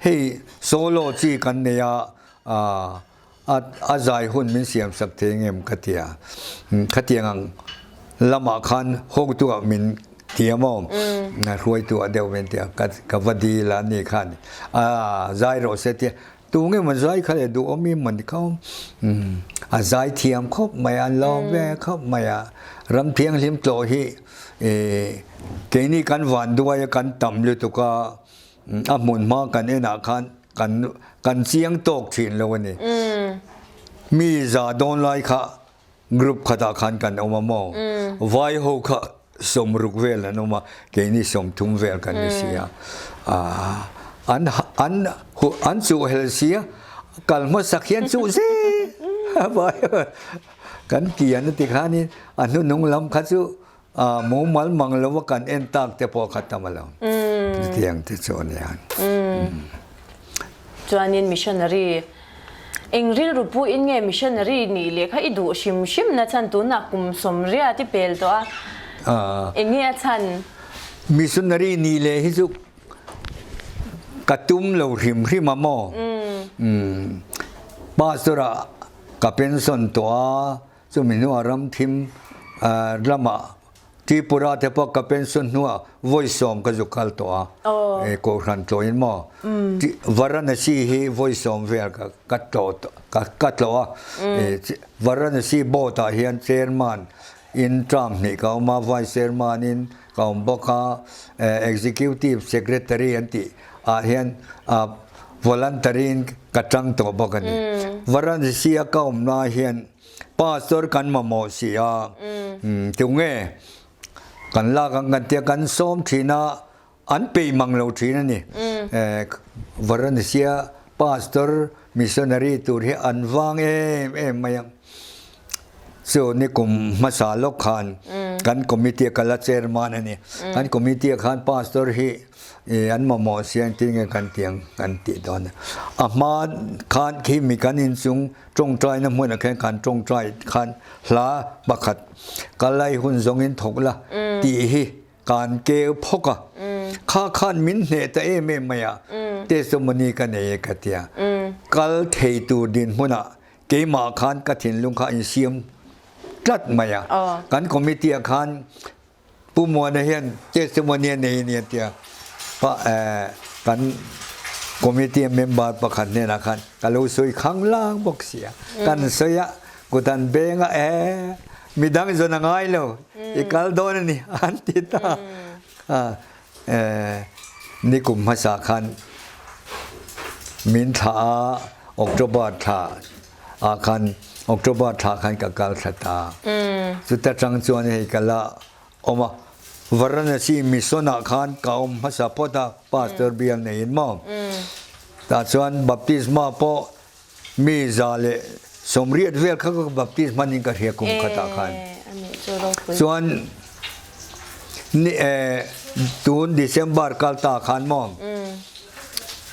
hei solo chi kan nei a A zai hun min siam sak thei ngem ka ti a, khatiang ang lamah khan hawktu ah min ti a maw, hruaitu ah deuh min ti a, ka va dil a ni khan a zai rawh se tia, tu nge maw zai kha leh duhawm i maw ni kha a zai thiam khawp mai a, an lawm ve khawp mai a, ram thianghlim tlawh hi keini kan vanduai a kan tam lutuk a, A hmun hma kan enah khan kan kan chiang tawk thin lo a ni. Mi za dawn lai kha group khatah khan kan awm a maw? Vai ho kha 60 vel an awm a, keini 30 vel kan ni si a. An an an chuh hel si a, kal hmasak hian chuh zel vai kan kian a ti khanin a hnuhnung lam kha chu A mumal mang lo a kan en tak te pawh kha tam a lo. Chutiang te chu a nia. Chuanin missionary eng rilru pu in nge missionary nih leh kha i duh hrim hrim na chhan tunah kum 80 i pel tawh a. Eng nge a chhan? Missionary nih leh hi chu ka tum lo hrim hrim a maw. Pastor ah ka pension tawh a. Chumi hnuah ramthim lamah Tripura te pawh ka pension hnuah vawi 10 ka zuk kal tawh a, Kohhran tlawhin maw Varanasi hi vawi 10 vel ka ka tlawh a, Varanasi board ah hian chairman in term hnih ka awm a, vice chairman in ka awm bawk a, executive secretary an tih ah hian voluntary in ka tang tawh bawk a ni. Varanasi a ka awm lai hian Pastor kan mamawh si a, tunge kan lak ang kan tia kan sawm thin a, an peih mang lo thin a ni. Varanasi-a pastor missionary tur hi an vang em em mai a. Chu nikum hmasa lawk khan kan committee a kal a, chairman a ni. Kan committee ah khan pastor hi an mamawh si a, engtin nge kan tih ang kan tih dawn a. A hma khan khi mi kan inchung Tawngtaina hmunah khian kan tawngtai khan hla pakhat ka lai hun zawngin thawk la tih hi kan keu phawk a. Kha khan min hneh ta em em mai a, testimony ka nei e ka ti a. Kal thei tur dinhmunah keimah khan ka thinlung kha a insiam tlat mai a. Kan committee ah khan Pu Muana hian testimony a nei a ni a tia, pa kan committee member pakhat hnenah khan ka lo sawi khang lang bawk si a, kan sawi a, kut an beng a e. Midang zawn a ngai lo, i kal dawn a ni an ti ta. Nikum hmasa khan min thlah a, October thla ah khan October thla khan ka kal thla ta. Chuta tang chuan hei ka la awm a, Varanasi mission ah khan ka awm hmasa phawt a, pastor bial neiin maw. Tah chuan baptisma pawh Mi 180 vel kha ka baptist hmanin ka hria kum khatah khan. Chuan ni tun December kal ta khan maw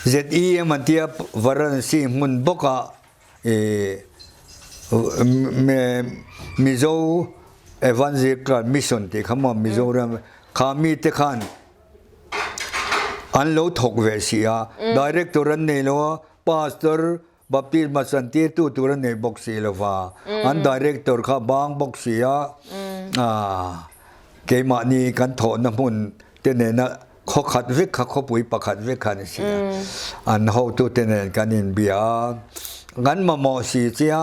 ZEM an tia Varanasi hmun bawkah Mizo Evangelical Mission tih kha maw Mizoram kha mite khan an lo thawk ve si a, Director an nei lo a, Pastor baptisma chantirtu tur a nei bawk si lo va, an director kha bang bawk si a, keimahni kan thawhna hmun te nena khaw khat vek kha khawpui pakhat vek kha ni si a, an hotute nen kan inbia a, kan mamawh si chia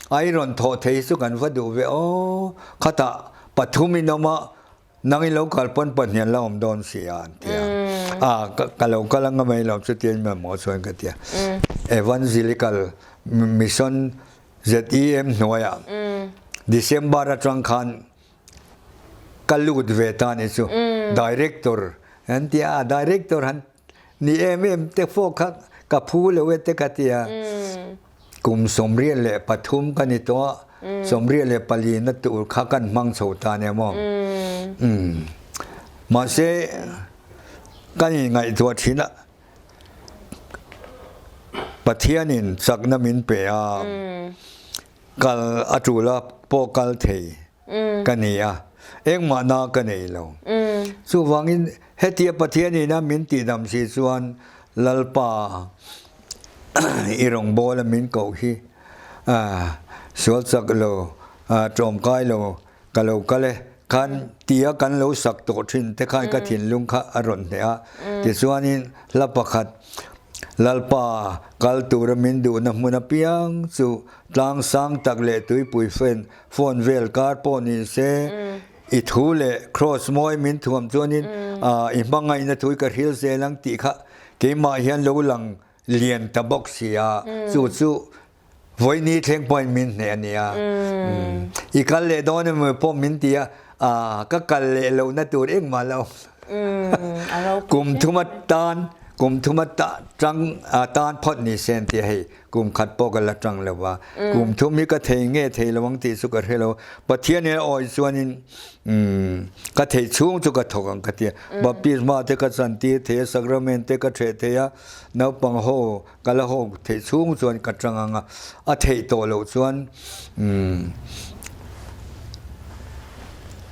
a i rawn thawh thei chu kan va duh ve aw, khatah pathum in awm a, Nang i lo kal pawn pahnih an la awm dawn si a an ti a. A ka lo kal anga mai lo chu tiin mamawh chuan ka ti a. Evangelical Mission ZEM hnuaiah December atang khan ka lut ve ta ni chu Director an ti a, Director han Ni em em te fawk kha ka phu lo e te ka ti a. Kum 93 ka ni tawh a, 94 na tur kha kan hmang chho ta nia maw. Mahse, kan inngaihtuah thin a, Pathianin chakna min pe a, kal a tul a pawh kal thei. ka ni a, engmah na ka nei lo. Chuvangin hetia Pathian ina min tihdam si chuan Lalpa i rawngbawla min koh hi sual chak lo, tlawmkai lo ka lo kal e khan tia kan lo sak tawh thin te khan ka thinlung kha a rawn hneh a. Tichuanin hla pakhat Lalpa kal tura min duhna hmun apiang chu tlang sang tak leh tuipui fen Phone vel kar pawh ni se, i thu leh cross mawi min thuam chuanin i hmangaihna thu i ka hril zel ang tih kha keimah hian lo lang lian ta bawk si a, chu chu vawiini thleng pawhin min hneh a nia. I kal leh dawn emaw pawh min ti a, ka kal leh lohna tur engmah la awm lo. Kum thum atan, kum thum atang tan phawt ni se an ti a hei. Kum khat pawh ka la tang lo va, kum thum hi ka thei nge thei lo ang tih chu ka hre lo. Pathian in a awi chuanin ka theih chhung chu ka thawk ang ka ti a. Baptisma te ka chantir thei a, sacrament te ka theh thei a, naupang ho ka la ho theih chhung chuan ka tang ang a, a theih tawh loh chuan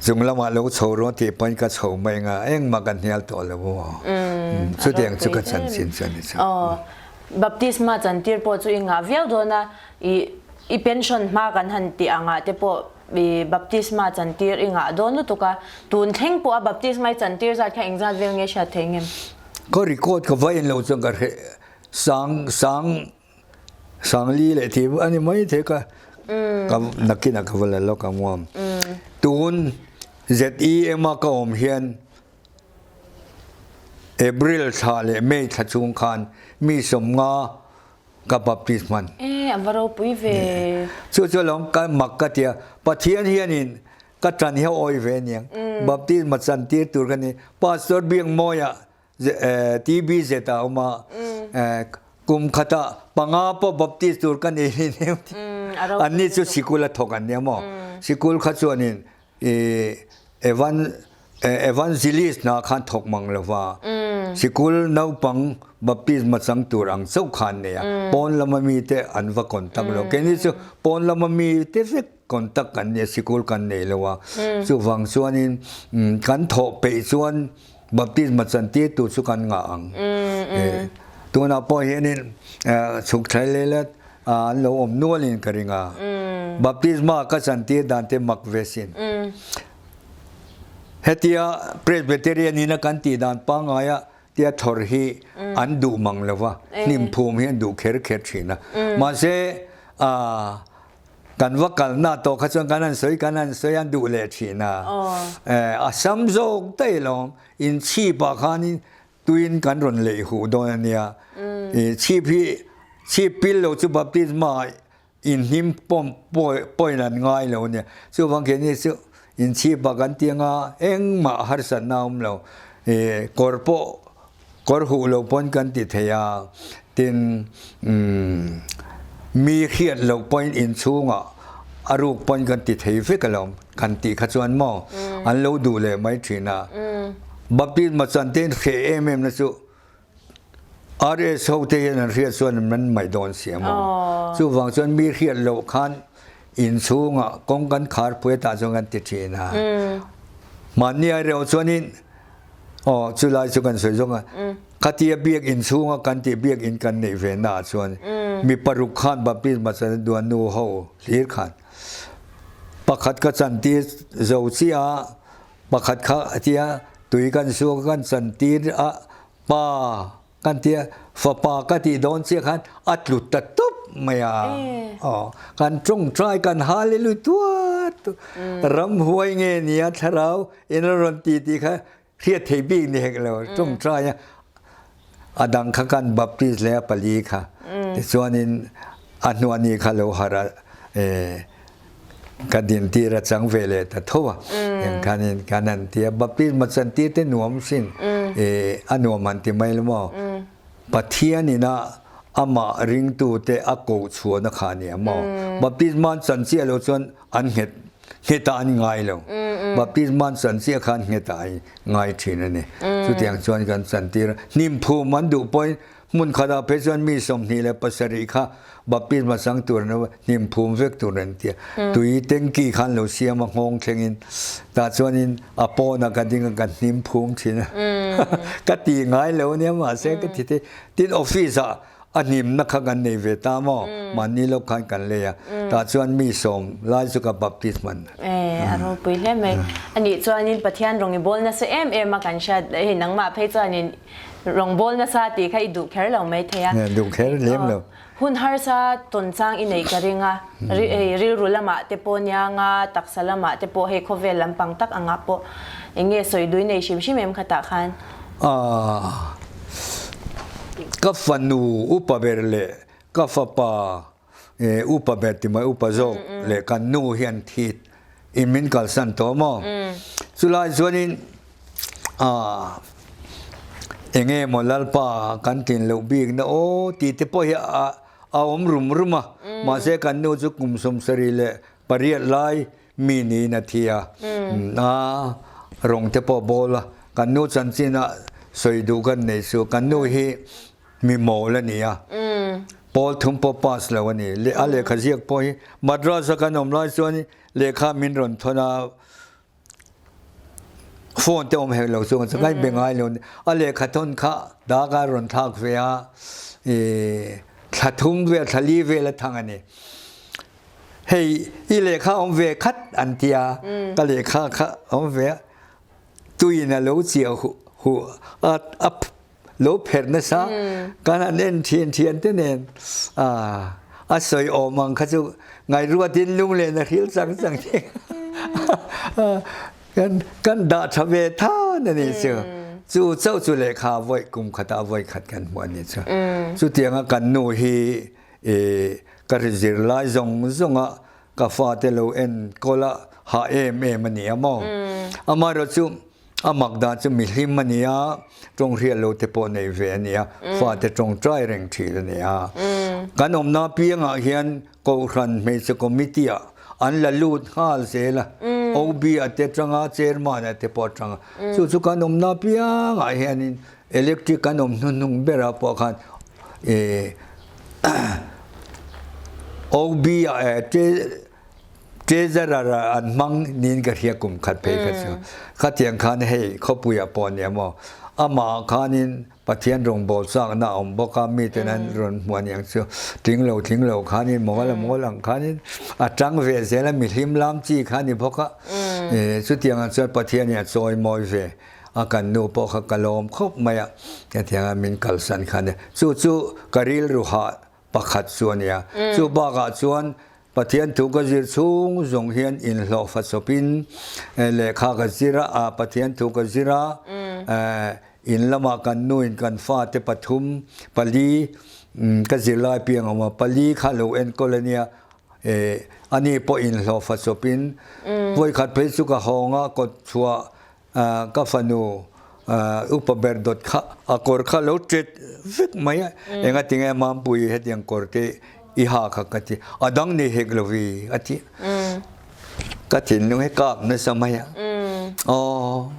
chung lamah lo chho rawh tih pawn ka chho mai ang a, engmah ka hnial tawh lo aw. Chutiang chu ka chanchin chu a ni chu. Baptisma chantir pawh chu i ngah viau dawn a, i i pension hma kan han tih angah te pawh i baptisma chantir i ngah dawn lutuk a, tun thleng pawh a baptisma i chantir zat kha engzat vel nge hriat thei ngem? Ka record ka va en lo chuan ka hre sang sang sangli leh tih a ni mai thei ka ka nakinah ka va la lawk ang maw. Tun ZEM a ka awm hian April thla leh May thla chung khan mi 50 ka baptist hman. E, a va ropui ve. Chu chu lawng ka mak ka tia Pathian hianin ka tan hi a awi ve aniang. Baptist ma chan tir tur ka ni. Pastor Biakmawia TBZ a awm a, kum khata panga pawh baptist tur ka ni ni. Anni chu sikul a thawk an nia maw. Sikul kha chuanin I Evan Evangelist hna khan thawk mang lo va, sikul naupang baptisma chang tur ang chauh khan nei a, pawn lama mite an va contact lo. Keini chu pawn lama mite vek contact kan nia, sikul kan nei lo a. Chuvang chuanin kan thawh peih chuan baptisma chantir tur chu kan ngah ang. Tunah pawh hianin chhuk thlai leh let an lo awm nualin ka ring a. Baptisma ka chantir dan te mak ve sin. Hetia Presbyterian ina kan tih dan pangngaia tia thawr hi an duh mang lo va, hnim phum hi an duh kher kher thin a. Mahse. Kan va kalna tawh kha chuan kan han sawi kan han sawi an duh leh thin a. A sam zawk daih lawm. In chhipah khanin tuin kan rawn leih huh dawn a nia. Chhip hi chhip pil lo chu baptisma in hnim pawm pawhin an ngai lo a nia. Chuvang keini chu in chhipah kan ti anga engmah harsatna a awm lo. Kawr pawh kawr huh lo pawn kan ti thei a, tin mi hriat loh pawhin inchhungah a ruk pawn kan ti thei vek alawm kan tih kha chuan maw an lo duh leh mai thin a. Baptisma chan te in hreh em em na chu RS ho te hian an hriat chuan an man mai dawn si a maw. Chuvang chuan mi hriat loh khan inchhungah kawng kan khar pui atah chuan kan ti thin a. Mahni ai reuh chuanin Aw, chulai chu kan sawi zawng a, khatia biakinn chhunga kan tih biakinn kan neih ve naah chuan mi paruk khan baptisma chan a duan nu ho hlir khan pakhat ka chantir zo chiah a, pakhat kha tia tui kan suak a kan chantir a pa Kan tia fapa ka tih dawn chiah khan a tlu ta tawp mai a. Aw, kan tawngtai kan hallelujah tuar tu. Ramhuai nge nia thlarau in a rawn ti tih kha hriat thei bik ni hek lo. Tawngtai a a dang kha kan baptist leh a pali kha. Tichuanin a hnuani kha lo harh a Ka dintir a chang ve leh ta tho a, eng khanin kan han ti a, baptisma chantir te nuam sin a nuam han ti mai lo maw? Pathian ina amah ringtu te a koh chhuahna kha a ni a maw? Baptisma an chan chiah lo chuan an nghet nghetah an ngai lo, baptisma an chan chiah khan nghetah an ngai thin a ni. Chutiang chuan kan chantir a, hnimphum an duh pawhin Hmun khatah phei chuan mi 27 kha baptisma chang tur an awm a, hnim phum vek tur an ti a. Tui tanky kha an lo siam a, nghawng thlengin. Tah chuanin a pawnah ka ding a, ka hnim phum thin a. Ka ti ngai lo ania mahse ka ti thei. Tin office ah a hnimna kha kan nei ve ta maw? Mahni lawk khan kan lei a. Tah chuan mi sawm lai chu ka baptisma an. E, a ropui hle mai. Anih chuanin Pathian rawng i bawl nasa em em a kan hriat, hei nangmah phei chuanin Rawngbawl nasa tih kha i duh kher lo mai thei a. Duh kher lem lo. Hun harsa tawn chang i neih ka ring a, hei rilru lamah te pawh nia nga, taksa lamah te pawh hei khawvel lampang tak angah pawh eng nge sawi dui nei hrim hrim em khatah khan? Aaa ka fanu upa ber leh ka fapa upa ber ti mai upa zawk leh kan nu hian thit in min kalsan tawh maw? Chulai chuanin aaa eng nge maw Lalpa kan tlin loh bik na aw tih te pawh hi a a awm rum rum a, mahse kan nu chu kum 78 lai mi niin a thi a, a rawng te pawh bawl a, kan nu chanchin a sawi duh kan nei chu kan nu hi mi mawl a ni a, pawl thum pawh pass lo a ni, a lehkha ziak pawh hi Madras a kan awm lai chuan lehkha min rawn thawn a, phone te awm hek lo chuan ka ngaih be ngai lo a lehkha thawn kha dak a rawn thlak ve a, thla thum vel thla li vel a thang a ni. Hei i lehkha awm ve khat an ti a, ka lehkha kha awm ve a, tuiin a lo chiah huh a a lo pherh nasa kan han en thian thian te nen a sawi awm ang kha chu ngaihruatin lunglen a hril chang chang te kan kan dah tha ve than a nih chu chu chauh chu lehkha vawi kum khatah vawi khat kan hmu a nih chu chutianga kan nu hi ka ri zirlai zawng zawnga ka fate lo enkawl a hah em em a ni a maw amaherawhchu A mak dan chu mihlim a ni a, tawng hriat lo te pawh nei ve a ni a, fate tawngtai reng thin a ni a. Kan awmna piangah hian Kohhran Hmeichhe Committee ah an la lut nghal zel a, OB a te atanga Chairman a te pawh atanga. Chu chu kan awmna piangah hianin electric kan awm hnuhnung berah pawh khan OB ah Treasurer ah an hmang niin ka hria kum khat phei kha chu. Khatiang khan hei khawpui ah pawh nia maw. Amah ah khanin Pathian rawngbâwl châkna a awm bawk a, miten an rawn hmu aniang chu. Tling lo tling lo khanin mawl a mawl ang khanin a tang ve zel a, mihlim lam chi kha a ni bawk a. Chutiang ang chuan Pathianin a chawi mawi ve a, kan nu pawh kha ka lawm khawp mai a, hetianga min kalsan kha a ni. Chu chu ka rilru hah pakhat chu a nia. Chu bakah chuan. Pathian thu ka zir chhung zawng hian inhlawhfa chawpin lehkha ka zir a, Pathian thu ka zir a, in lamah kan nuin kan fate pathum, pali ka zirlai piang awm a, pali kha lo enkawl a nia, ani pawh inhlawhfa chawpin vawikhat phei chu ka hawng a, kawt chhuah Ka fanu upa ber dawt kha a kawr kha lo tet vek mai a, engatinge Mampui hetiang kawr te i ha kha ka ti, a dang ni hek lo vi a ti. Ka thinlung hi kap nasa mai a, aw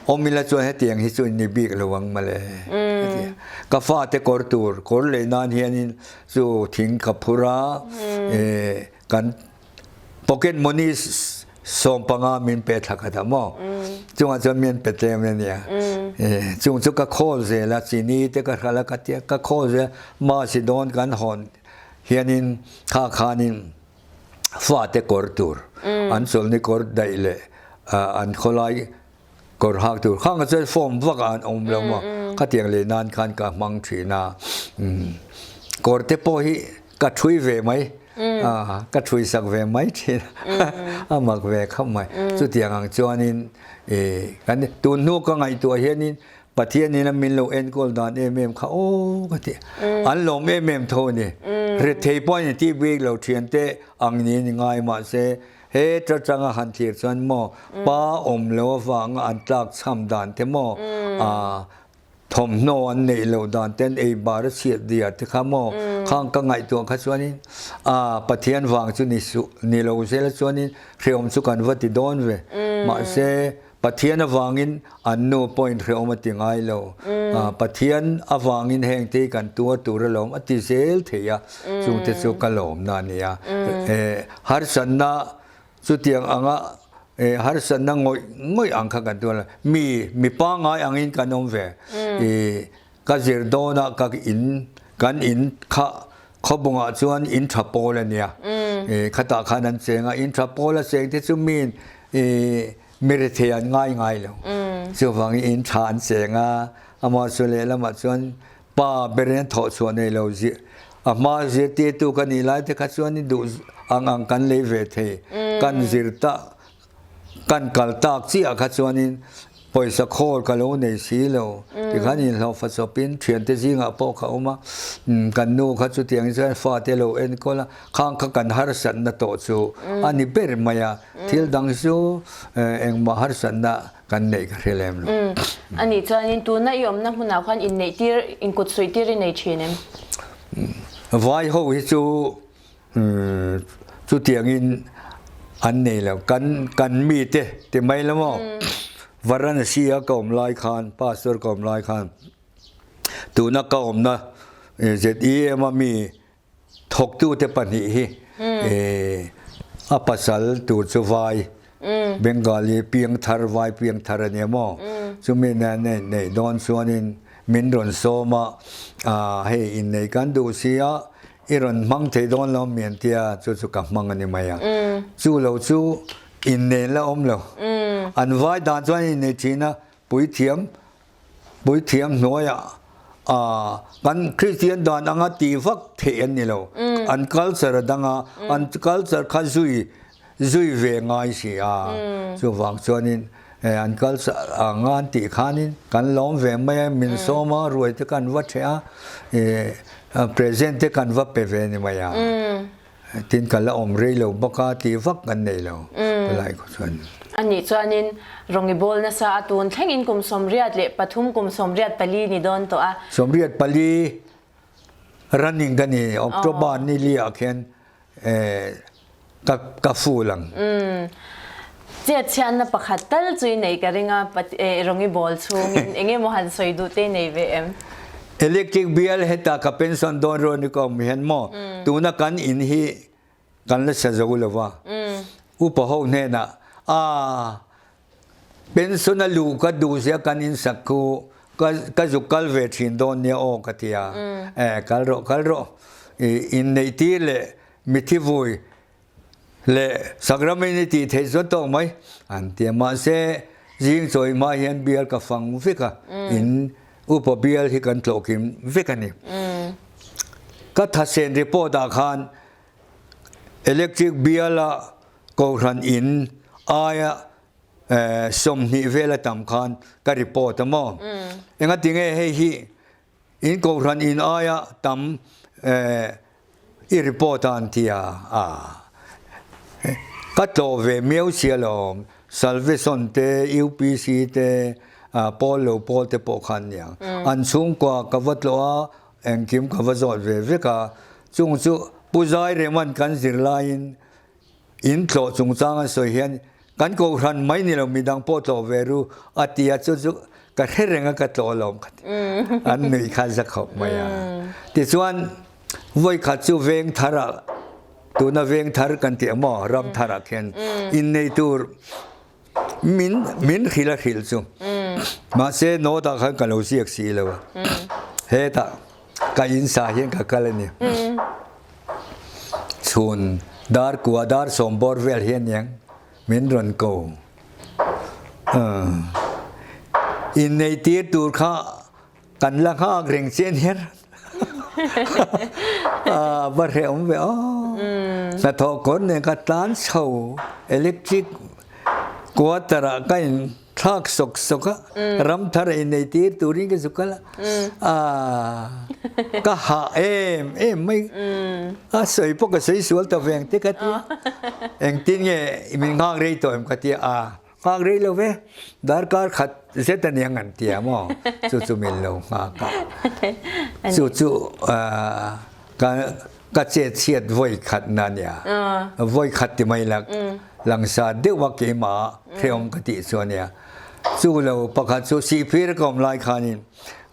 awm ila chuan hetiang hi chu ni bik lo ang mawle ka ti a. Ka fate kawr tur kawr lei nan hianin chu thing ka phur a, kan Pocket money 15 min pe thla khat a maw? Chungah chuan min pe tlem a nia. Chung chu ka khawl zel a, chini te ka hral a ka tia, ka khawl zel ma si dawn kan hawn hianin kha khanin fate kawr tur an chawlhni kawr daih leh an khawlai Kawr hak tur khang chuan form vak ah an awm lo maw khatiang leh nan khan ka hmang thin a kawr te pawh hi ka thui ve mai ka thui sak ve mai thin a mak ve khawp mai chutiang ang chuanin kan tun hnu ka ngaihtuah hianin Pathian in a min lo enkawl dan em em kha aw ka ti an lawm em em tho a ni rethei pawh an intih bik lo thiante ang niin ngai mahse He tachanga han thlir chuan maw pa awm lo avanga an tlak chham dan te maw ah thawmhnaw an neih loh dan te an ei bar a chhiat dia te kha maw khang ka ngaihtuah kha chuanin ah Pathian vang chu ni suh ni lo zela chuanin hrehawm chu kan va ti dawn ve mahse Pathian avangin an nu pawhin hrehawm a ti ngai lo. Pathian avangin heng te hi kan tuar tur alawm a ti zel thei a, chungte chu ka lawmna a ni a. Harsatna chutiang anga harsatna ngawih ngawih ang kha kan tuar lo. Mi mi pangngai angin kan awm ve. Ka zir dawnah ka in kan in kha khawbungah chuan in tha pawl a nia. Khatah khan an cheng a, in tha pawl a cheng te chu miin mi rethei an ngai ngai lo. Chuvangin in tha an cheng a, amah chu lehlamah chuan pa berin an thawh chhuah nei lo zir a hma zirtirtu ka nih lai te kha chuan duh ang ang kan lei ve thei. Kan zir ta Kan kal tak chiah kha chuanin pawisa khawl ka lo nei si lo tikhan inhlawhfa chawpin thiante zingah pawh ka awm a, kan nu kha chutiang chuan fate lo enkawl a, khang kha kan harsatna tawh chu a ni ber mai a, thil dang chu engmah harsatna kan neih ka hre lem lo. A nih chuanin tuna i awmna hmunah khan inneih tir, inkut suih tir i nei thin em? Vai ho hi chu Chutiangin an nei lo. Kan kan mite ti mai lo maw? Varanasi a ka awm lai khan, pastor ka awm lai khan tuna ka awmna ZEM a mi thawktute pahnih hi a pasal tur chu vai Bengali piangthar vai piangthar a nia maw? Chumi nen neih dawn chuanin min rawn sawm a, hei inneih kan duh si a, I rawn hmang thei dawn lo mi an tia, chu chu ka hmang a ni mai a. Chu lo chu inneih la awm lo. An vai dan chuan inneih thin a, puithiam, puithiam hnuaiah ah kan Kristian dan anga tih vak theih an ni lo. An culture a dang a, an culture kha zui zui ve ngai si a, chuvang chuanin an kal anga an tih khanin kan lawm ve mai a, min sawm a, ruai te kan va ṭheh a, present te kan va pe ve ni mai a, tin ka la awm rei lo bawk a tih vak kan nei lo khawlai khaw chuan. A nih chuanin rawngi bawl nasa a tun thlengin kum 94 kum 84 ni dawn tawh a. 94 running ka ni October ni li ah khian ka ka full ang. Chet chhiatna pakhat tal chu i nei ka ring a, rawngi bawl chhungin eng emaw han sawi duh te i nei ve em? Electric bill heta ka pension dawn rual ni ka awm hian maw tuna kan in hi kan la sa zo lo va, upa ho hnenah a Pension a luh ka duh zia kan insak khu ka ka zuk kal ve thin dawn nia aw ka ti a, eh kal rawh kal rawh i inneih tir leh mithi vui leh sakramen i tih theih chuan tawk mai an ti a, mahse zing chawi hma hian bial ka fang vek a, in upa bial hi kan tlawh kim vek a ni. Ka thasen report ah khan. Electric biala Kohhran in aia 20 vel a tam khan ka report a maw? Engatinge hei hi in Kohhran in aia tam i report a an ti a? Ka tlawh ve miau si alawm, Salvation te, UPC te, Pawl lo pawl te pawh khan niang. An chhungkua ka va tlawh a, engkim ka va zawt ve vek a, chung chu Pu Zaireman kan zir laiin In tlawh chungchang an sawi hian kan kohhran mai ni lo midang pawh tlawh ve ru a ti a, chu chu ka hre reng a ka tlawh alawm ka ti. An nuih kha za khawp mai a. Tichuan vawikhat chu veng thar ah tuna veng thar kan tih ang maw ram thar ah khian innei tur min min hrilh a hrilh chu. Mahse note ah khan ka lo ziak si lo a. Hetah Ka insa hian ka kal a ni. Chhun dar kua dar sawm bawr vel hian niang min rawn ko. Innei tir tur kha kan la nghak reng che nia a va hrehawm ve aw. Hnathawh kawr nen ka tlan chho electric quarter ah ka in thlak sawk sawk a, ram thar ei nei tir turin ka zu kal a, aah ka hah em em mai, a sawi pawh ka sawi sual ta veng te ka ti a, engtin nge min nghak rei tawh em ka ti a, aah nghak rei lo ve, darkar khat zet a nia ngan ti a maw, chu chu min lo nghak a, chu chu aah ka ka chet chhiat vawi khat na nia, vawi khat ti mai la langsa deuh a keimah hrehawm ka tih chu a nia. Chu lo pakhat chu Sihphir ka awm lai khanin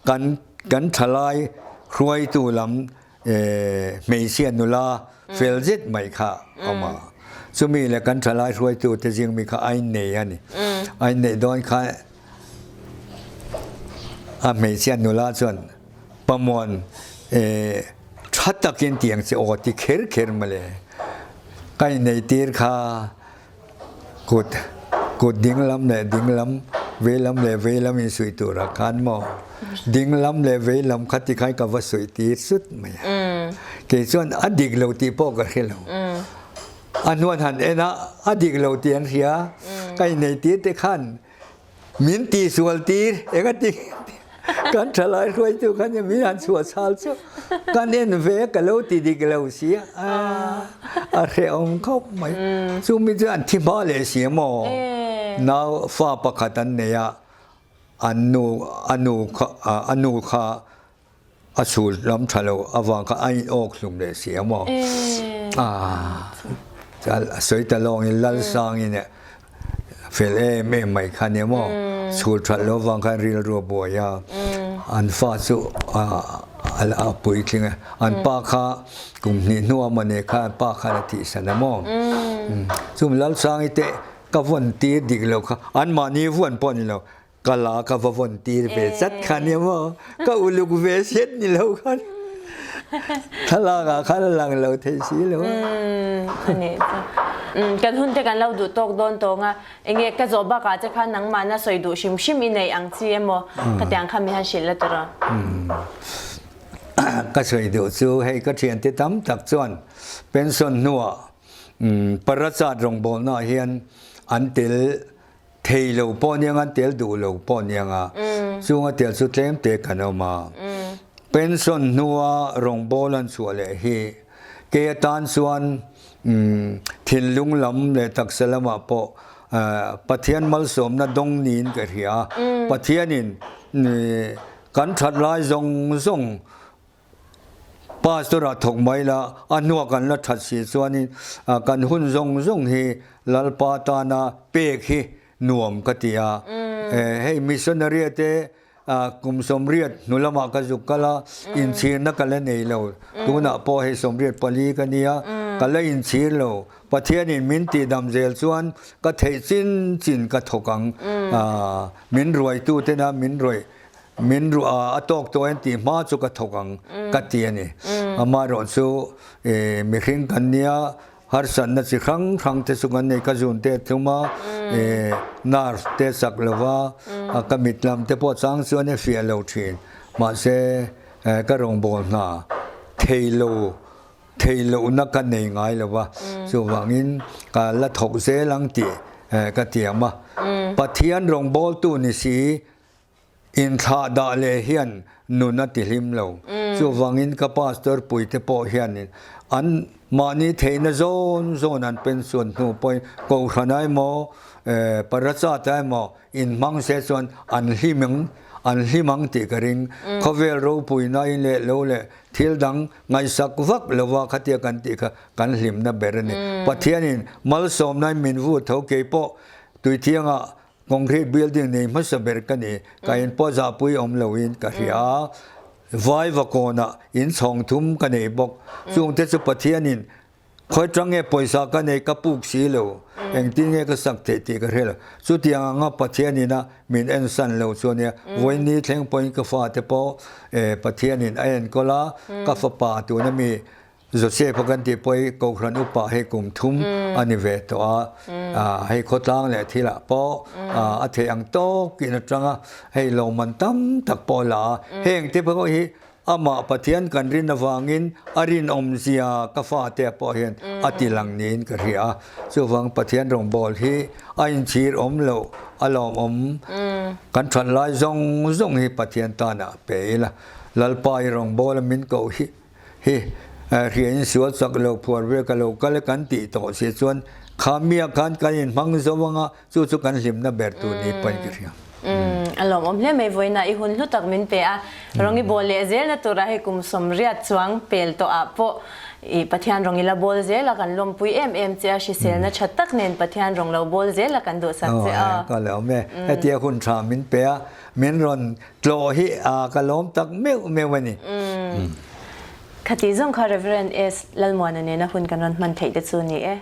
kan kan thalai hruaitu lam hmeichhia nula fel zet mai kha a awm a. Chumi leh kan thalai hruaitu te zing mi kha a innei a ni. A inneih dawn khan a hmeichhia nula chuan Pamuan tha takin tiang che aw ti kher kher mawle. Ka innei tir kha kut kut ding lam leh ding lam, vei lam leh vei lam in suih turah khan maw ding lam leh vei lam kha tikhan ka va suih tir sut mai a. Kei chuan a dik lo tih pawh ka hre lo. A hnuan han en a, a dik lo tih an hria. Ka innei tir te khan Min tihsual tir eng a ti kan thalai hruaitu kha nia min han chhuah chhal chu kan en ve ka lo ti dik lo si a a hrehawm khawp mai chu mi chu an thi hma leh si a maw nau fa pakhat an nei a an nu a nu kha a nu kha A chhul lam tha lo avang kha a in awk hlum leh si a maw? A sawi ta lawngin Lalsangin eh fel em em mai kha nia maw? Chhul that lo avang khan rilru a buai a, an fa chu a puitling a, an pa kha kum hnih hnuah mawni khan an pa khan a tihsan a maw? Chumi Lalsangi te ka vawn tir dik lo kha anmahni vawn pawh a ni lo, Ka la ka va vawn tir ve chat kha nia maw? Ka uluk ve siat ni lo khan thlalak ah khan a lang lo thei si lo a. Ani chu. Kan hun te kan lo duh tawk dawn tawng a, enge ka zawh bakah che khan nangmahna sawi duh hrim hrim i nei ang chi emaw khatiang kha mi han hrilh la tawh. Ka sawi duh chu hei ka thiante tam tak chuan pension hnuah Parachat rawngbawlna ah hian an tel Thei lo pawh niang an tel duh lo pawh niang a, chung a tel chu tlem te kan awm a. Pension hnua rawngbâwl an chhuah leh hi kei atan chuan thinlung lam leh taksa lamah pawh Pathian malsawmna dawng niin ka hria a. Pathianin kan that lai zawng zawng Pastor ah thawk mai la, a hnuah kan la that si chuanin kan hun zawng zawng hi Lalpa tana pek hi nuam ka ti a. Hei missionary a te kum 80 hnu lamah ka zuk kal a, inchhirna ka la nei lo. Tunah pawh hei 84 ka nia, ka la inchhir lo. Pathianin min tihdam zel chuan ka theih chin chin ka thawk ang. Min ruaitutena min ruaih Min ruah a tawk tawh en tih hma chu ka thawk ang ka ti a ni. Amaherawh chu mihring kan nia harsatna chi hrang hrang te chu kan nei ka zun te a tlum a, nerve te chak lo va, ka mit lam te pawh chang chuan a fiah lo thin. Mahse ka rawngbâwl hna thei lo Theih lohna ka nei ngai lo va, Chuvangin ka la thawk zel ang tih ka tiam a. Pathian rawngbawltu ni si inthlah dah leh hian nun a tihlim lo. Chuvangin ka pastor puite pawh hianin an mahni theihna zawn zawn an pension hnu pawhin Kohhran ah emaw Parachat ah emaw inhmang se chuan an hlim ang an hlim ang tih ka ring. Khawvel ropuina in leh lo leh thil dang ngaihsak vak lova khatia kan tih kha kan hlimna ber a ni. Pathianin malsawmnain min vut tho kei pawh Tuithiangah concrete building nei hmasa ber ka ni. Ka in pawh zahpui awm loin ka hria a, Vaivakawnah inchhawng thum ka nei bawk. Chungte chu Pathianin Khawi tang nge pawisa ka nei ka puk si lo, engtin nge ka sak theih tih ka hre lo. Chutiang anga Pathian ina min ensan lo chu ania, vawiin thleng pawhin ka fate pawh Pathianin a enkawl a, ka fapa tuna mi Joseph a kan tih pawh hi Kohhran upa hei kum thum a ni ve tawh a, hei khawtlang leh thilah pawh a theih ang tawkin atanga hei lawmman tam tak pawh a la a, heng te pawh hi Amah Pathian kan rin avangin a rinawmzia ka fate pawh hian a ti lang niin ka hria a. Chuvang Pathian rawngbâwl hi a inchhir awm loh, a lawmawm. Kan that lai zawng zawng hi Pathian tanah pe ila. Lalpa i rawngbâwl a min koh hi hi hriain sual chak lo phuar ve ka lo kal e kan tih tawh si chuan kha miah khan kan inhmang zo anga Chu chu kan hlimna ber tur ni pahin ka hria. A lawmawm hle mai vawiinah i hun hlu tak min pe a, rawng i bawl leh zelna turah hei kum 80 chuang pel tawh ah pawh i Pathian rawng i la bawl zel a, kan lawmpui em em che a, hriselna tha tak nen Pathian rawng lo bawl zel a kan duhsak che a. Ka lawm e, hetia hun tha min pe a, min rawn tlawh hi ka lawm tak meuh meuh a ni. Khati zawng kha Rev. S. Lalmuana nena hun kan rawn hman theih te chu ni e.